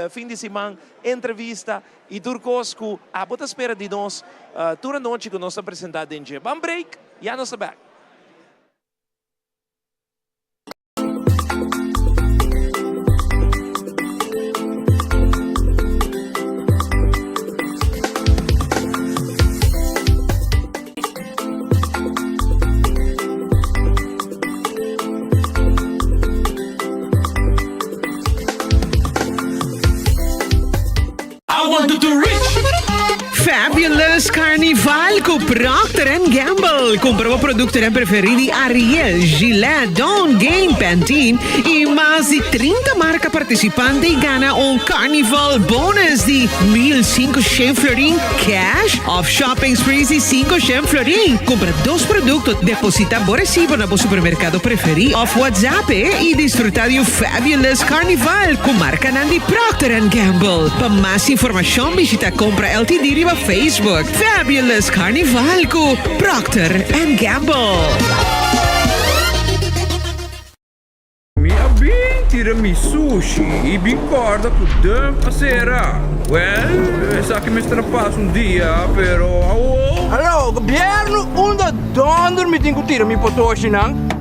fin di siman, entrevista y tur cos cu abo ta spera di nos tur anochi cu nos ta presenta den dje. Ban break, ya nos ta back. Fabulous Carnival cu Procter and Gamble. Cumpra bo productonan preferi di Ariel, Gillette, Dawn, Gain, Pantene y mas di 30 marca participante y gana un Carnival bonus di 1500 florin cash of shopping sprees di 500 florin. Cumpra dos producto, deposita bo recibo na bo supermercado preferi of WhatsApp e y disfruta di un Fabulous Carnival cu marcanan di Procter and Gamble. Pa mas informacion bishita Compra LTD riba Facebook. Fabulous Carnival cu Procter and Gamble. Mi a bin tira mi sushi y bin corda cu dump a cera. Well, esaki mester a pasa un dia, pero awo. Hallo, gobierno, unda donder mi tin cu tira mi potoshinan?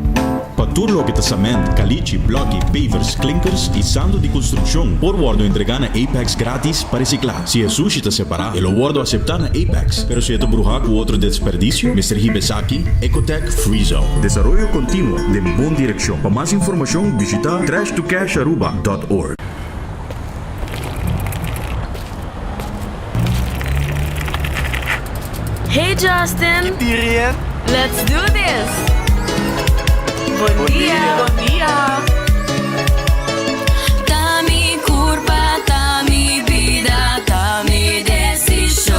Pa tur loke ta cement, calichi, bloki, pavers, klinkers y santo di construccion por wordo entrega na Apex gratis pa recicla. Si e sushi ta separa, e lo wordo acepta na Apex, pero si e ta bruha cu otro desperdicio, mester hiba esaki Ecotech Free Zone. Desaroyo continuo den bon direccion. Pa mas informacion bishita trashtocasharuba dot org. Hey Justin! Let's do this! Bon dia! Bon dia! Ta mi curpa, ta mi bida, ta mi decision.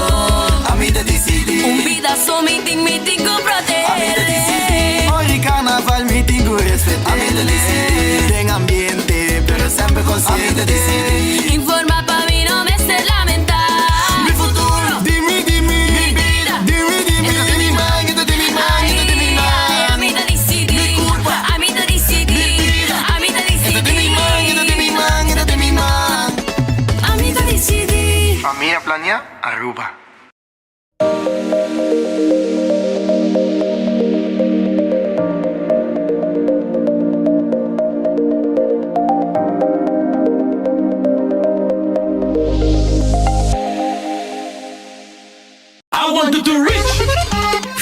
Ami ta dicidi. Un bida so mi tin, mi tin cu protehe. Ami ta dicidi. Ora carnaval mi tin cu respete. Ami ta dicidi. Den ambiente, pero semper consciente. Ami ta dicidi. Informa pa mi no mester lamenta. Mi futuro, di mi, di mi. Mi bida, di mi, di mi. E ta den mi man, e ta den mi man, e ta den mi man. Ay, ami ta dicidi. Mi curpa, Ami ta dicidi. Mi bida, Ami ta E ta den mi man, e ta den mi man, e ta den mi man. Ami ta dicidi. Famia Planea Aruba.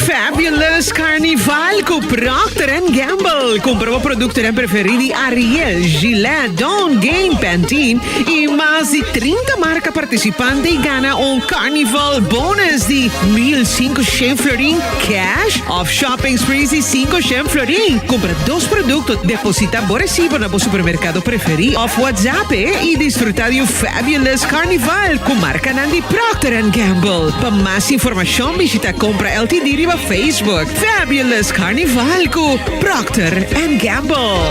Fabulous Carnival cu Procter and Gamble. Cumpra bo productonan preferi di Ariel, Gillette, Dawn, Gain, Pantene y mas di 30 marca participante y gana un Carnival bonus di 1500 florin cash of shopping sprees di 500 florin. Cumpra dos producto, deposita bo recibo na bo supermercado preferi of WhatsApp y disfruta di un fabulous Carnival cu marcanan di Procter and Gamble. Pa mas informacion bishita Compra LTD riba Facebook. Fabulous Carnival cu Procter and Gamble.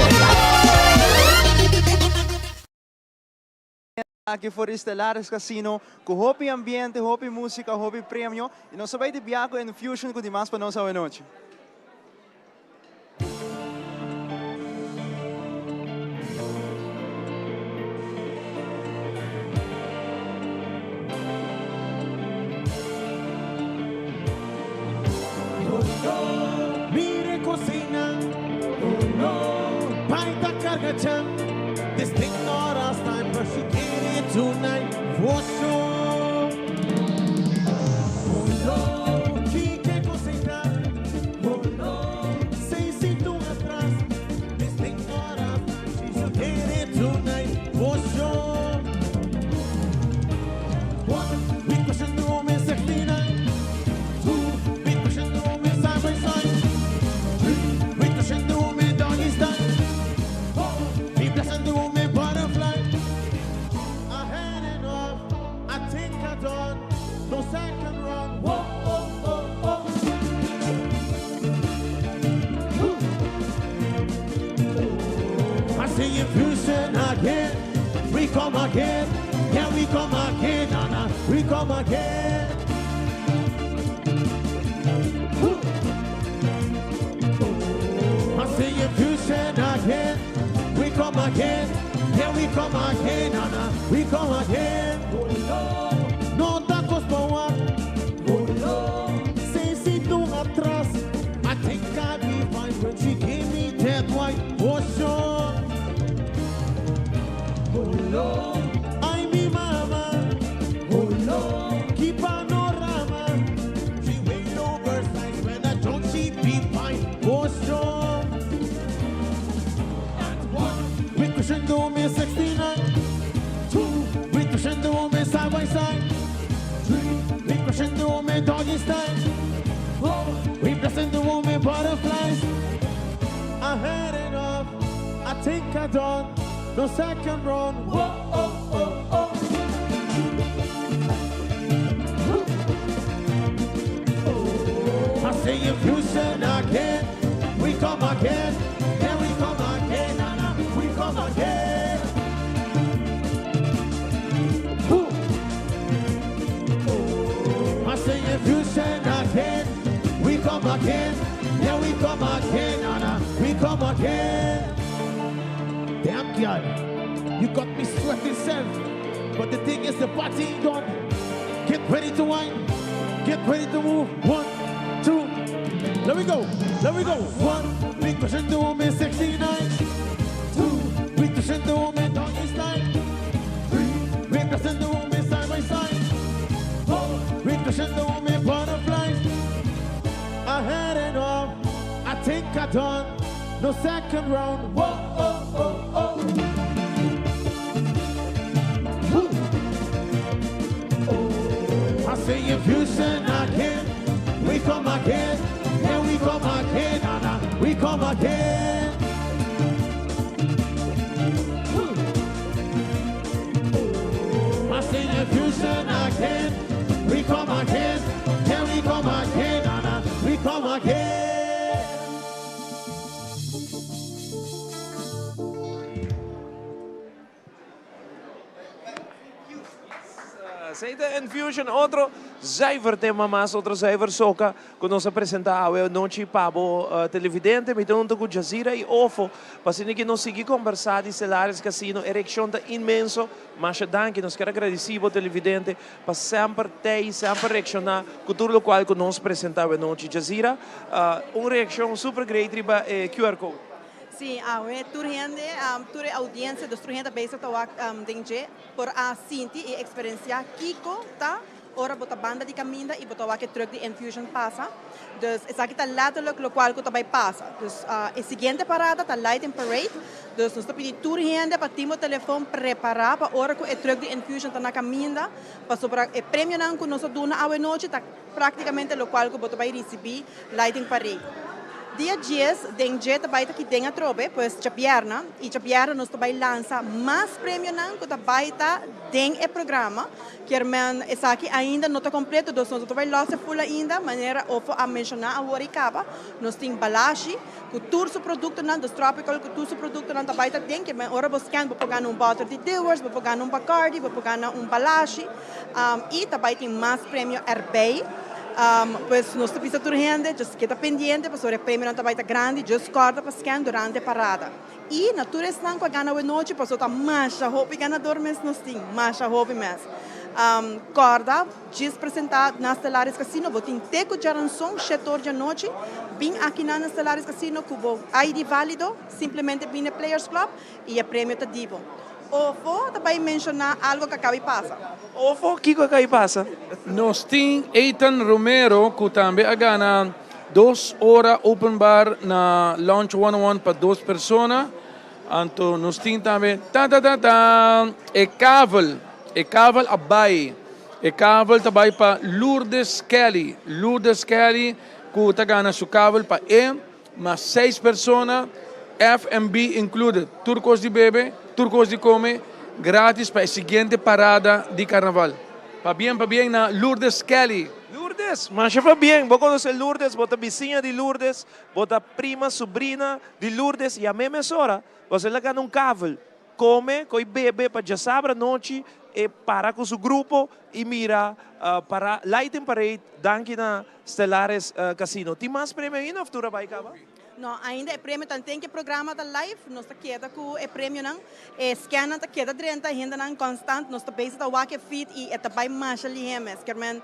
Aki for di Stellaris Casino cu hopi ambiente, hopi musica, hopi premio y nos ta bay di bia cu Enfusion cu di mas pa nos awe nochi. Mire cocina, oh no, pai ta carga chan. This thing not us time, but she get it tonight for sure. Oh no, chique cocina, oh no, say si tú atrás. This thing not us time, she get it tonight for sure. One, we question the woman 69. Two, we question the woman side by side. Three, we question the woman doggy style. Four, we blessing the woman butterfly. I had enough, I think I done. No second round. Whoa, oh, oh, oh. I see infusion again. We come again. Yeah, we come again. Nah, nah, we come again. Woo. I see infusion again. We come again. Yeah, we come again. Nah, nah, we come again. No tacos power. Say, see, do atrás. I think I'd be fine when she gave me that white for sure. Oh no, ay mi mama. Oh no, keep panorama. She wait oversized when I don't she be fine for sure. And one, we crescendo me 69. Two, we crescendo. pushing the woman doggy style. Whoa, we blessing the woman butterflies. I had enough. I think I done. No second round. Whoa, oh, oh, oh. I say if you said again, we come again. Then we come again, Nana. We come again. Woo. I say if you said again, we come again. Yeah, we come again, Nana. We come again. Damn girl, you got me sweating self. But the thing is, the party ain't done. Get ready to wine. Get ready to move. One, two. Let me go. Let me go. One, we pushing the woman 69. Two, we pushing the woman doggy style. Three, we pushing the woman side by side. Four, we pushing the woman butterflies. I had enough. I think I done. No second round. Whoa, oh, oh, oh. Woo. I say if you said again, we come again. Yeah, we come again, Nana. We come again. Woo. I say if you said again, we come again. Yeah, we come again, Nana. We come again. Esey ta Enfusion, otro zuiver tema mas, otro zuiver soca cu nos a presenta awe nochi pa bo televidente. Mi ta hunto cu Jazira y Ofo pa asina cu nos sigui combersa di Stellaris Casino. E reaccion ta inmenso. Masha danki. Nos kier a agradeci bo televidente pa semper tey, semper reacciona cu tur locual cu nos presenta awe nochi. Jazira, un reaccion super great riba e QR code. Sí, awe tur hende, tur e audiencia, dus tur hende bezig ta wak den dje por a sinti y experiencia kico ta ora bo ta banda di caminda y bo ta wak e truck di Enfusion pasa. Dus esaki ta letterlijk locual cu ta bay pasa. Dus e siguiente parada ta Lighting Parade. Dus nos ta pidi tur hende pa tin bo telefon prepara pa ora cu e truck di Enfusion ta na caminda, pasobra e premionan cu nos a duna awe nochi ta Práktikamente lokual ku bo ta bai risibí Lighting Parade. Dia dies den dje ta bai ta ki den atrobe, pues djabièrna, i djabièrna nos ta bai lansa mas premionan ku ta bai ta den e programa. Kier men esaki ainda no ta kompleto, dus nos no ta bai lòs e ful ainda, manera Ofo a menshoná awor i kaba. Nos tin Balashi ku tur su produktonan, dus Tropical ku tur su produktonan ta bai ta den. Kier men ora bo scan bo por gana un bòter di Dewar's, bo por gana un Bacardi, bo por gana un Balashi. Y ta bay tin mas premio erbij. Pues nos ta bisa tur hende, just keda pendiente pasobra e premionan ta bay ta grandi, just corda pa scan durante e parada. Y na tur esnan cu a gana awenochi, pasobra ta masha hopi ganador mes nos tin, masha hopi mes. Corda djis presenta na Stellaris Casino, bo tin te cu djaranson, shet or djanochi, bin akinan na Stellaris Casino cu bo ID valido, simplemente bin na e Players Club y e premio ta di bo. Ofo ta bai menshoná algo ku a kabi pasa. Ofo, kiko a kabi pasa? Nos tin Ethan Romero ku tambe a gana dos ora open bar na Lounge 101 pa dos persona. Anto nos tin tambe tan tan tan tan e kavel, e kavel a bai. E kavel ta bai pa Lourdes Kelly. Lourdes Kelly ku ta gana su kavel pa e Mas seis persona, F&B included, tur cos di bebe, tur cos di come, gratis pa e siguiente parada di Carnaval. Pabien pabien na Lourdes Kelly. Lourdes, masha pabien, bo conoce Lourdes, bo ta bisiña di Lourdes, bo ta prima, sobrina di Lourdes y a me mesora bo a laga na un kavel. Come, coy bebe pa djasabra nochi e para cu su grupo y mira para Lighting Parade danki na Stellares Casino. Tin mas premio ainda of tur a bay caba? No, ainda e premio tan ten ke programa ta live, nos ta keda cu e premionan, e scannan ta keda drenta, hendenan constant, nos ta bezig ta wak e feed y e ta bay masha lihe mes. Kermen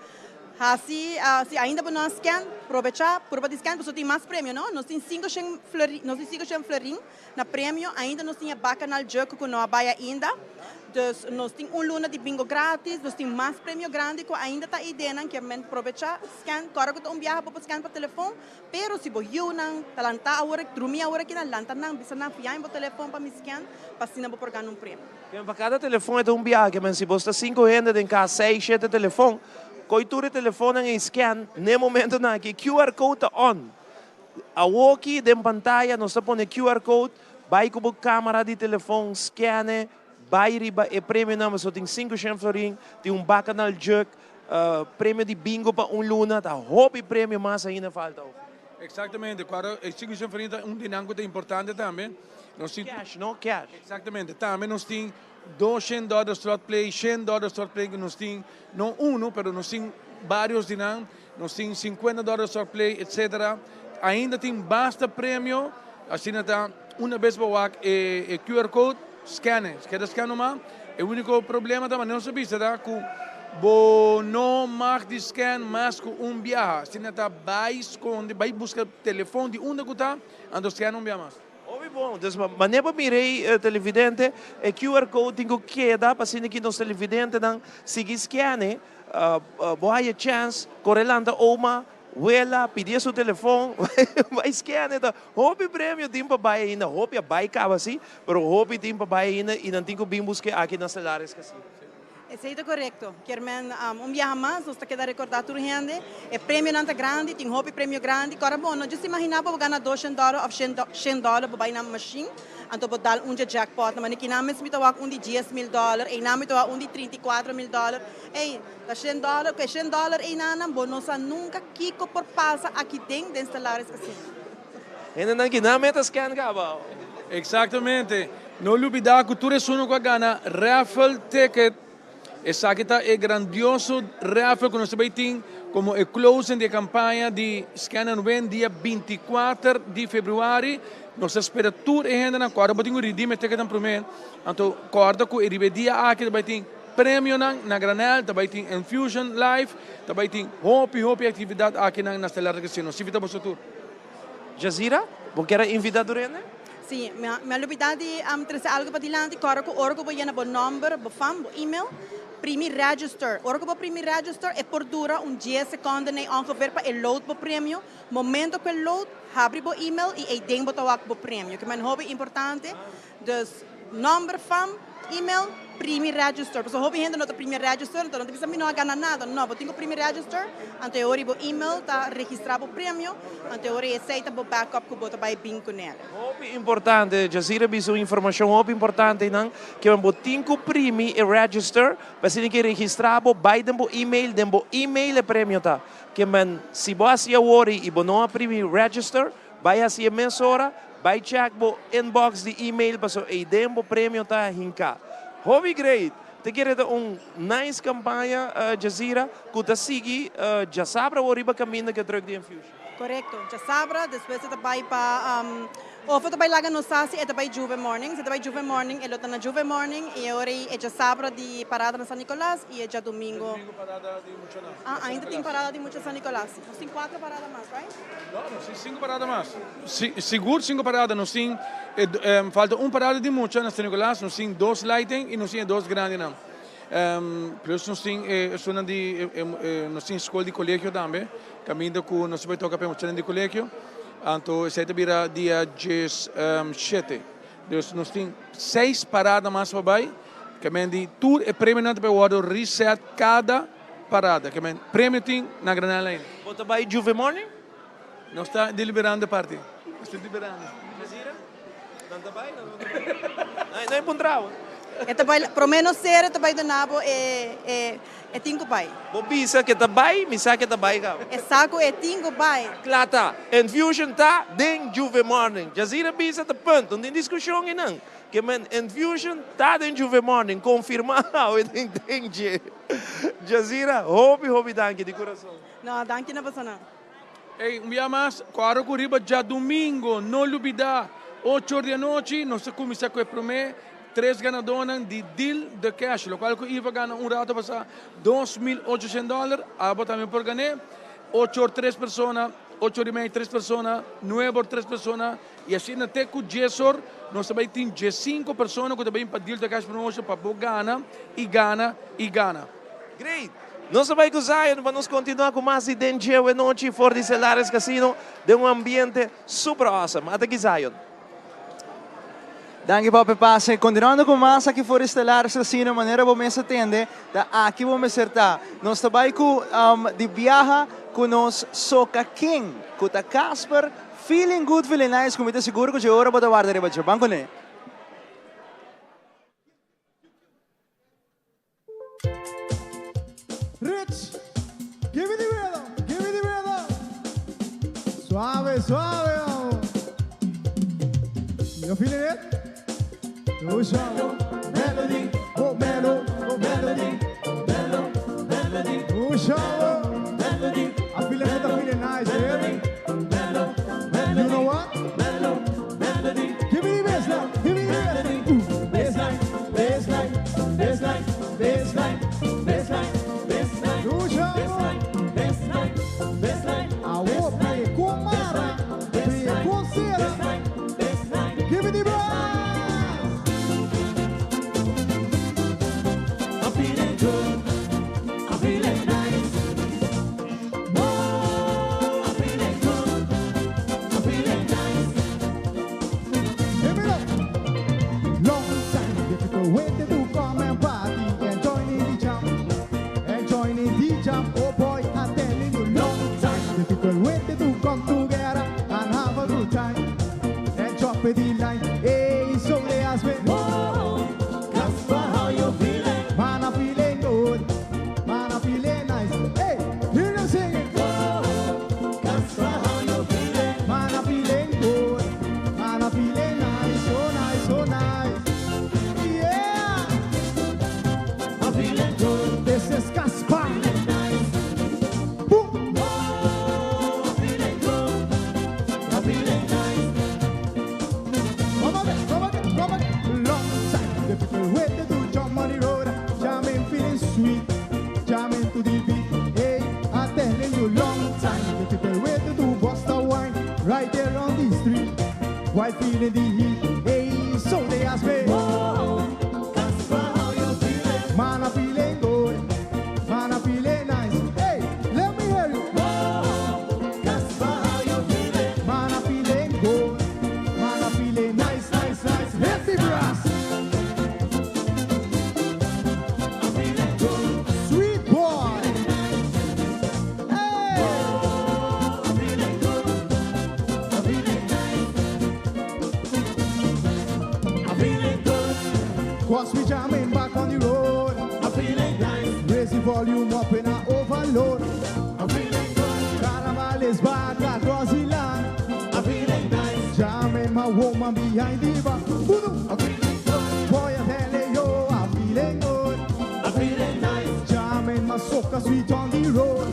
Hasi, si ainda bo no a scan, probecha, purba di scan pasobra tin mas premio, no? Nos tin cinco shen florin, nos tin cinco shen florin Na premio ainda nos tin e bacanal juk cu no a bay ainda. Dus nos tin un luna di bingo gratis, nos tin mas premio grandi cu ainda ta ideanan kier men probecha scan. Cora cu ta un biaha bo por scan pa telefon, pero si bo yiunan ta lanta awor, drumi awor aki nan lanta nan, bisa nan fia in bo telefon pa mi scan pa asina bo por gana un premio. Kier men pa cada telefon e ta un biaha, kier men si bo sta cinco hende den cas, seis, shete telefon. Koi tur e telefonnan ei scan n'e momentonan aki. QR code ta on. Awoki den pantaya nos ta pone QR code, bai ku bo camera di telefon, scan e, bai riba e premionan pasobra tin 500 florin, tin un bacchanal jug, premio di bingo pa un luna, ta hopi premio mas ainda falta. Exactamente, cuadro e 500 florin ta un di nan cu ta importante tambe. Nos tin Cash, no? Cash. Exactamente, tambe nos tin 200 dollar slot play, 100 dollar slot play cu nos tin, no uno, pero nos tin varios di nan. Nos tin 50 dollar slot play, etc. Ainda tin basta premio, asina ta una bes bo wak e e QR code, scan e, keda scan numa. E unico problema ta manera nos a bisa ta cu bo no mag di scan mas cu un biaha, asina ta bay sconde, bay busca telefon di unda cu ta, anto scan un biaha mas. Hopi bon. Dus manera bo mira ei televidente, e QR code tin cu keda pa asina ki nos televidentenan sigui scan e. Bo haya chance, kore lanta oma, wela, pidi su telefon, bai scan e ta. Hopi premio tin pa bai ainda, hopi a bai caba si, pero hopi tin pa bai ainda y nan tin cu bin busque aki na Stellaris Casino. Esey ta corecto. Kier men un biaha mas nos ta keda recorda tur hende, e premionan ta grandi, tin hopi premio grandi. Cora bo no just imagina bo gana doshen dollar of shen dollar bo bai na machine, anto bo dal un dje jackpot. Na manera kinan mes mi ta wak un di 10,000 dollar, eynan mi ta wak un di 34,000 dollar. Ey, ta shen dollar, cu e shen dollar eynan bo no sa nunca kico por pasa aki den den Stellaris Casino. Hendenan ki nan meta scan caba. Exactamente. No lubida cu tur esunnan cu a gana raffle ticket, esaki ta e grandioso raffle cu nos ta bay tin como e closing di e campaña di Scan and Win dia 24 di februari. Nos ta spera tur e hendenan cu ora bo tin cu redeem e ticketnan prome, anto corda cu e riba e dia aki ta bay tin premionan na granel, ta bay tin Enfusion Live, ta bay tin hopi hopi actividad akinan na Stellaris Casino. Nos invita boso tur. Jazira, bo kier a invita tur hende? Sí, mi a mi a lubida di trese algo padilanti, kòrda ku ora ku bo yena bo nòmber, bo fam, bo email, primi register. Ora ku bo primi register e por dura un dies sekònde nei ongeveer pa e load bo premio. Momento ku e load, habri bo email i eiden bo ta wak bo premio. Ke men hopi importante. Dus nòmber, fam, email, primi register. Pasobra hopi hende no ta primi register, anto nan ta bisa mi no a gana nada. No, bo tin ku primi register, anto e ora bo email ta registrá bo premio, anto e ora esei ta bo backup ku bo ta bai bin kuné. Hopi importante, Jazira a bisa un informashon hopi importante einan, ke bo tin ku primi e register, pa asina ke registrá bo, bai den bo email, den bo email e premio ta. Ke men si bo hasi awor i bo no a primi register, Bai hasi e mesora, bai check bo inbox di email paso eiden bo premio ta hinca. Hopi great! Te kere ta un nice campaña Jazira cu ta sigui djasabra awor riba caminda cu e truck di Enfusion. Corecto, djasabra despues e ta bai pa of e ta bai laga nos sa si e ta bai Juve Morning, si e ta bai Juve Morning e lo ta na Juve Morning y e ora ey e djasabra di parada na San Nicolas y e djadomingo. Djadomingo parada di mucha na Ah, ainda tin parada di mucha San Nicolas. Nos tin cuatro parada mas, right? No, nos tin cinco parada mas. Sigur cinco parada. Nos tin, falta un parada di mucha na San Nicolas, nos tin dos lighting y nos tin e dos grandinan. Plus nos tin e esunnan di, nos tin school di colegio tambe, caminda cu nos ta bay toca pa e muchanan di colegio. Anto esey ta bira dia djes shete. Dus nos tin seis parada mas pa bay. Ke men di tur e premionan ta bay wordo reset cada. Parada, ke men premio tin na Granada ainda. Bo ta bai Juve Morning? Nos ta deliberando e parti. Nos ta deliberando. Jazira? Nan ta bai? Nan no ta bai? No e puntra bo. E ta bai, prome nos sera e ta bai duna bo e e e tin ku bai. Bo bisa ke ta bai, mi sa ke ta bai kaba. E sa ku e tin ku bai. Kla ta. Enfusion ta den Juve Morning. Jazira bisa ta punt. No tin diskushon einan. Ke men Enfusion ta den Juve Morning. Konfirmá awe den den dje. Jazira, hopi hopi danki di kurason. No, danki na bosonan. Ey, un bia mas, kòrda ku riba djadumingo, no lubidá, ocho or di anochi nos ta kuminsá ku e promé tres ganadónan di Deal the Cash, lokual ku Iva gana un rato pasá 2800 dòler, abo tambe por gan'é, ocho or tres persona, ocho or i mei tres persona, nuebe or tres persona, I asina te ku djes or nos ta bai tin djesinku persona ku ta bin pa Deal the Cash Promotion pa bo gana i gana i gana. Great! Nos ta bai ku Zion pa nos kontinua ku mas di Den Djeu e nochi for di Celares Casino den un ambiente super awesome. Ata ki Zion. Danki Papi Pase. Continuando cu mas aki for Estelares Casino, manera bo mes a tende, ta aki bo mester ta. Nos ta bay cu di biaha cu nos Soca King, cu ta Casper, feeling good, feeling nice, cu mi ta sigur cu dje ora bo ta warda riba dje. Ban cune. Rich, give me the rhythm, give me the rhythm. Suave, suave, vamos. You feeling it? Luciano, melody, oh melo, oh melody, melo, melody. Luciano, melody. I feel it, I feel it nice, yeah? Melo, melody. You know what? Melo, melody. Give me the bassline, give me the bassline. Ooh, bassline, bassline, bassline, bassline, bassline, bassline. Luciano. Bassline, bassline, bassline. Awo, play kumara, play kusera. Give me the bass. I'm feeling good. I'm feeling nice. Whoa, I'm feeling good. I'm feeling nice. Here we go. Long time the people waiting to come and party and join in the jam. And join in the jam. Oh boy, I'm telling you, long time the people waiting to come together and have a good time. And drop it the line. Hey, so they ask me, Whoa, Casper, how you feeling? Man, I'm feeling good. Man, I'm feeling nice. Hey, hear them singing. Whoa, Casper, how you feeling? Man, I'm feeling good. Man, I'm feeling nice. So nice, so nice. Yeah. I'm feeling good. This is Casper. Feeling nice. Boom. Whoa, I'm feeling good. I'm feeling nice. Come again, come again, come again. Long time the people waiting to jump on the road, jamming, feeling sweet, jamming to the beat. Hey, I'm telling you, long time the people waiting to bust a wine right there on the street, while feeling the heat. Hey, so they ask me, Whoa, Casper, how you feeling? Man, I'm feeling good. Man, I'm feeling nice. Hey, let me hear you. Whoa, Casper, how you feeling? Man, I'm feeling good. Man, I'm feeling nice, nice, nice. Hit the brass. I'm feeling good. Sweet boy. Hey. I'm feeling good. I'm feeling nice. I'm feeling good. Cause we jamming back on the road. I'm feeling nice. Raise the volume up in a overload. I'm feeling good. Carnival is back across the land. I'm feeling nice. Jamming my woman behind the bar. Voodoo. I'm feeling good. Boy, I tell you, I'm feeling good. I'm feeling nice. Jamming my soca sweet on the road.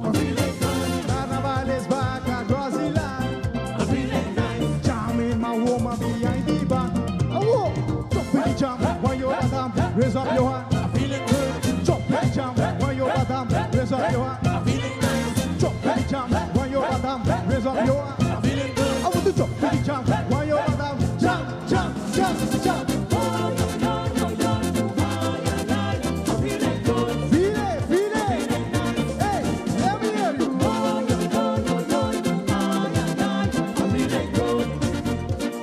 I'm feeling good. Carnival is back across the land. I'm feeling nice. Jamming my woman behind the bar. Oh, whoa. Jump in the jam, when you bottom, raise up your hand. I'm feeling good. Jump in the jam, when you bottom, raise up your hand. I'm feeling nice. Jump in the jam, when you bottom, raise up your hand. I'm feeling good. I want to jump in the jam, when you bottom, jump, jump, jump, jump. Oh, yo, yo, yo, yo. Oh, yeah, yeah. I'm feeling good. Feel it, feel it. Hey, let me hear you. Oh, yo, yo, yo, yo. Oh, yeah, yeah. I'm feeling good.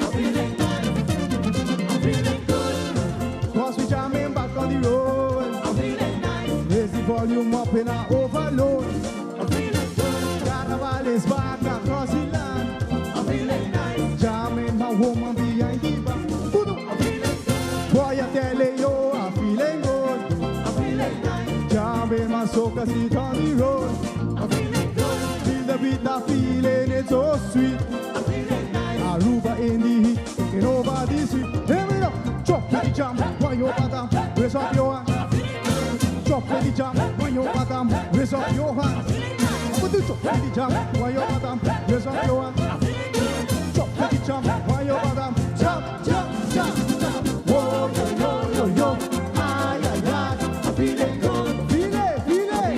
I'm feeling nice. I'm feeling good. Cause we jamming back on the road. I'm feeling nice. Raise the volume up in a overload. I'm feeling good. Carnival is back across the land. I'm feeling nice. Jamming my woman behind the bar. Voodoo. I'm feeling good. Boy, I tell you, I'm feeling good. I'm feeling nice. Jamming my soca seat on the road. I'm feeling good. Feel the beat, the feeling, it's so sweet. I'm feeling nice. Aruba in the heat, taking over the street. Here we go. Jump in the jam, when you bottom, raise up your hand. Jump in the jam, when you bottom, raise up your hand. I want to jump in the jam, when you bottom, raise up your hand. Jump in the jam, when you bottom, jump, jump, jump, jump. Whoa, yo, yo, yo, yo. Ay, ay, ay. I'm feeling good. Feel it, feel it.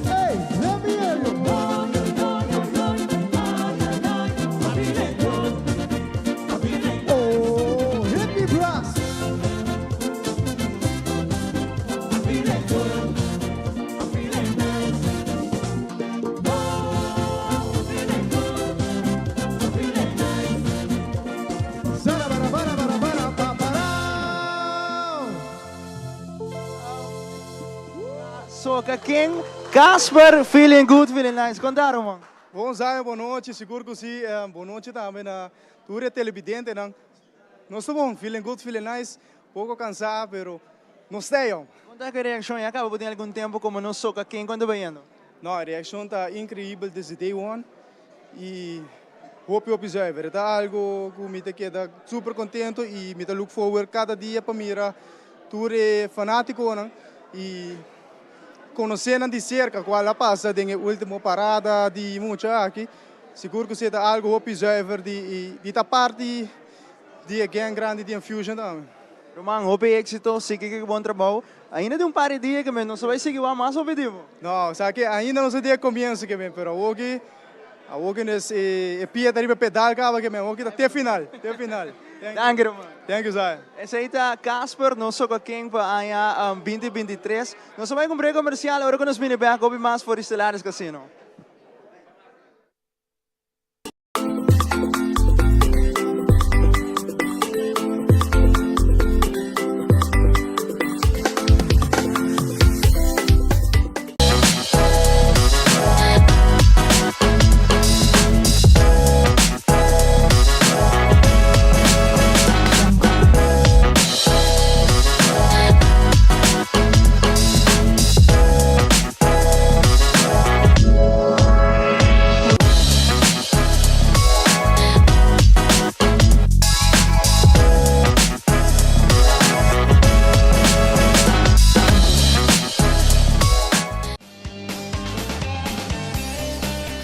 Hey, let me hear you. Oh, yo, yo, yo, yo. Oh, yeah, yeah. I'm feeling good. I'm feeling good. Oh, hit the brass. I'm feeling good. I'm feeling nice. Oh, I'm feeling good. I'm feeling nice. Soca King, Casper, feeling good, feeling nice. Conta Roman. Bon Zion, bon nochi, sigur cu si. Bon nochi tambe na tur e televidentenan. Nos ta bon, feeling good, feeling nice. Poco cansa, pero nos ta eyao. Conta cu e reaccion ya caba bo tin algun tempo como nos Soca King con ta bayendo? No, e reaccion ta increibel desde day one y hopi hopi zuiver. E ta algo cu mi ta keda super contento y mi ta look forward cada dia pa mira tur e fanaticonan y conoce nan di cerca cual a pasa den e ultimo parada di mucha aki. Sigur cu si ta algo hopi zuiver di di ta parti di e gang grandi di Enfusion tambe. Ruman, hopi exito, sigui cu bon trabou. Ainda tin un par di dia ke men nos ta bai sigui wak mas hopi tipo. No, sa ke ainda nos ta di e comienso ke men, pero awoki, awoki nos e pia ta riba e pedal caba ke men, awoki ta te final, te final. Danki ruman. Thank you Zion. Esei ta Casper, nos soca king pa aña 2023. Nos ta bai cu un break comercial, ora cu nos bini bek hopi mas for di Stellaris Casino.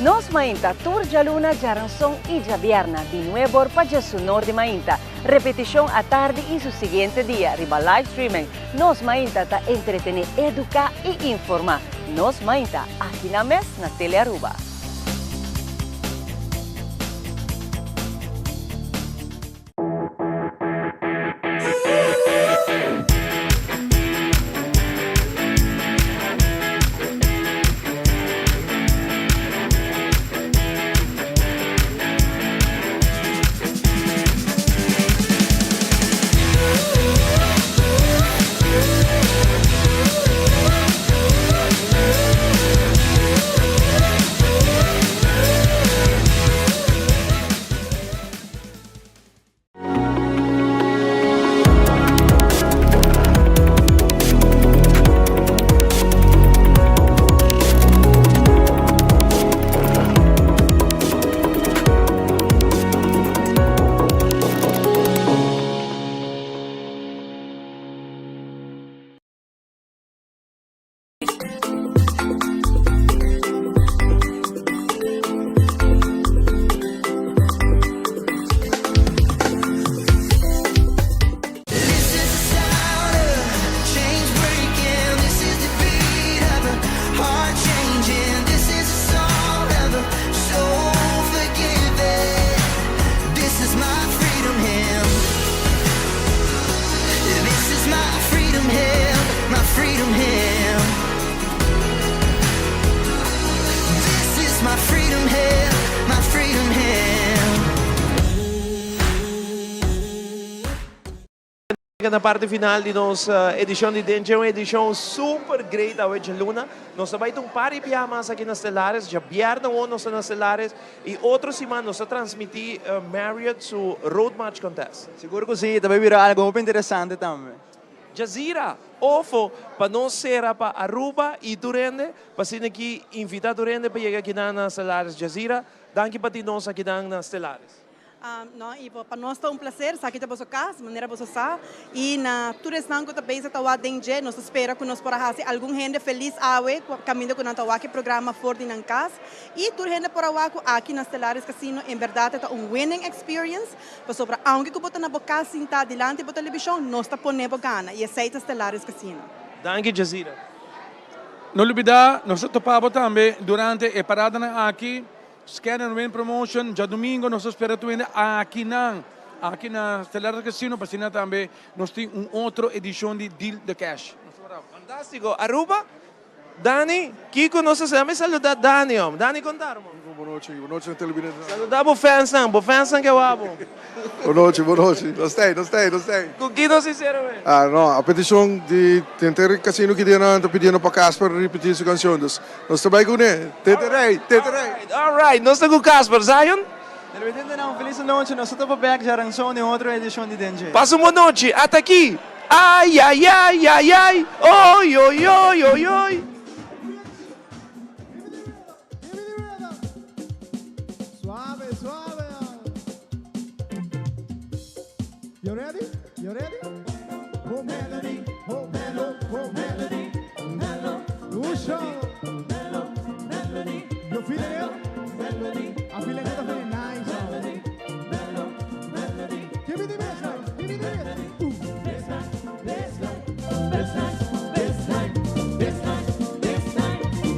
Nos Mainta tur djaluna, djaranson i djabierna di nuebor pa djesunor di mainta. Repetishon atardi i su siguiente dia riba live streaming. Nos Mainta ta entretené, eduká i informá. Nos Mainta, aki na mes na Telearuba. Na parti final di nos edicion di Denche, un edicion super great awe djaluna. Nos ta bay ta un par di biaha mas aki na Stellaris. Djabièrnè awor nos ta na Stellaris y otro siman nos ta transmiti Marriott su Road March Contest. Sigur cu si, ta bay bira algo hopi interesante tambe. Jazira, Ofo, pa nos sera pa Aruba y tur hende, pa asina aki invita tur hende pa yega akinan na Stellaris. Jazira, danki pa tin nos akinan na Stellaris. No, Ivo, pa nos ta un placer, esaki ta boso cas, manera boso sa, y na tur esnan cu ta bezig ta wak den dje, nos ta spera cu nos por a haci algun hende feliz awe caminda cu nan ta wak e programa for di nan cas, y tur hende por a wak cu aki na Stellaris Casino en berdad e ta un winning experience, pasobra aunke cu bo ta na bo cas sinta dilanti bo television, nos ta pone bo gana, y esey ta Stellaris Casino. Danki Jazira. No lubida, nos ta topa bo tambe durante e paradanan aki. Scan and Win Promotion, djadumingo nos ta spera tur hende akinan, aki na Stellaris Casino pa asina tambe nos tin un otro edicion di Deal the Cash. Fantastico! Aruba? Dani, kiko nos ta hasi? Mi saluda Dani hom. Dani konta ruman. Bon nochi, bon nochi na televidente. Saluda bo fansnan, bo fansnan ke wak bo. Bon nochi, bon nochi. Nos ta ei, nos ta ei, nos ta ei. Ku ki nos hicieron we? Ah, no, a peticion di henter casino ki dia nan ta pidiendo pa Casper ripiti su cancion, dus nos ta bai cune. Tete Rey, Tete Rey. All right, nos ta cu Casper. Zion? Televidentenan, un feliz nochi. Nos ta topa bek djaranson den otro edicion di Den Dje. Pasa un bon nochi. Ata aki. Ay, ay, ay, ay, ay, oy, oy, oy, oy, oy. Suave, suave. You ready? You ready? Oh melody, oh melo, oh melody, melo, Usho. Melo, melody. You feeling it? Melody. I feel like I'm feeling nice. Melody, melo, melody. Give me the bassline. Give me the bass. Ooh. Bassline, bassline, bassline, bassline, bassline,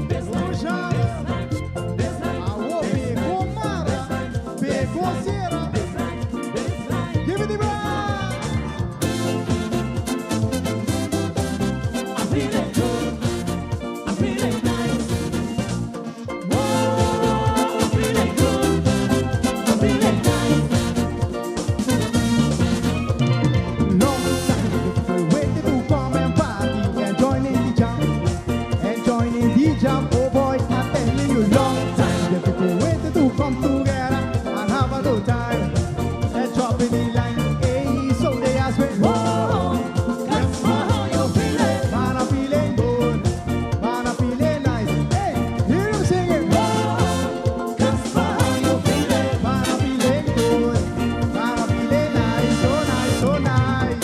bassline, bassline, bassline. Awo pegó mara, pegó sera. Give me the bass. I'm feeling good. I'm feeling nice. Whoa, I'm feeling good. I'm feeling nice. Long time waiting to come and party and join in the jam and join in the jam. Oh boy, I'm telling you, long time the people waiting to come together and have a good time and drop in the line. Hey, so they ask me, whoa, that's how you feeling? Man, I'm feeling good. Man, I'm feeling nice. Hey, hear them singing. Whoa, that's how you feeling? Man, I'm feeling good. Man, I'm feeling nice, so nice, so nice.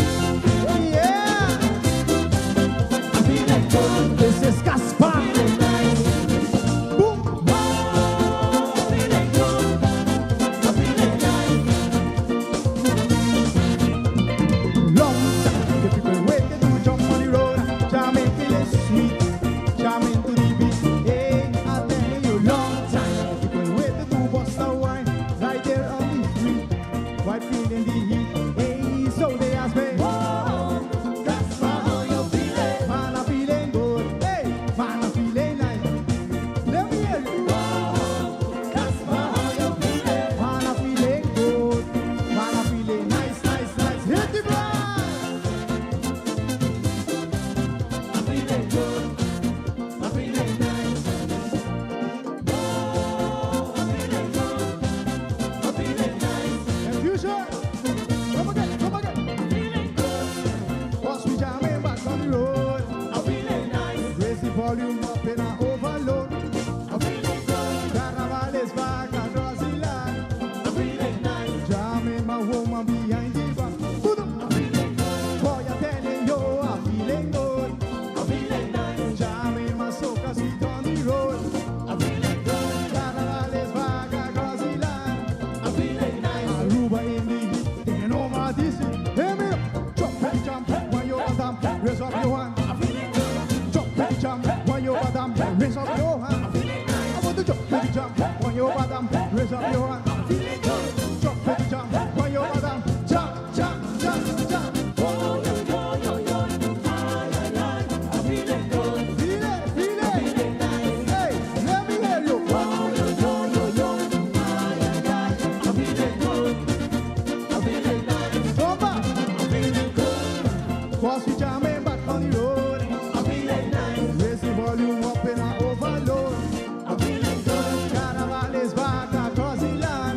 Yeah. I'm feeling good. This is Caspar. Feeling nice. Boom. Whoa, I'm feeling good. I'm feeling nice. Long time the people waiting to jump on the road, jamming, feeling sweet, jamming to the beat. Hey, I tell you, long time the people waiting to bust a wine right there on the street, while feeling the heat. Hey, so they ask me, Whoa, that's how you feeling? Man, I'm feeling good. Hey, man, I'm feeling nice. Let me hear you. Whoa, that's how you feeling? Man, I'm feeling good. Man, I'm feeling nice, nice, nice. Hit the brand. I'm feeling good. I'm feeling nice. Whoa, I'm feeling good. I'm feeling nice. Enfusion. Come again, come again. I'm feeling good. Cause we jamming back on the road. I'm feeling nice. Raise the volume up in a overload. I'm feeling good. Carnival is back across the land. I'm feeling nice. Jamming my woman behind the back. I'm feeling good. Boy, I'm telling you, I'm feeling good. I'm feeling nice. Jamming my soca sweet on the road. I'm feeling good. Carnival is back across the land. I'm feeling nice. Aruba in the heat, taking over this. Hear me? Jump and jump when you are down. Raise up your hand. I'm feeling good. Jump and jump when you are down. Raise up your hand. I'm feeling nice. I want to jump and jump when you are down. Raise up your hand. I'm feeling good. Jump and jump when you are down. Jump, jump, jump, jump. Oh, yo, yo, yo, yo. Ay, ay, ay. I'm feeling good. Feel it, feel I'm it. feeling nice. Hey, let me hear you. Oh, yo, yo, yo, yo. Ay, ay, ay. I'm feeling good. I'm feeling nice. Come back. I'm feeling good. Cause we jamming back on the road. I'm feeling nice. Raise the volume up in a overload. I'm feeling good. Carnival is back across the land.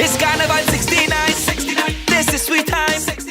It's Carnival 69. 69. This is sweet time.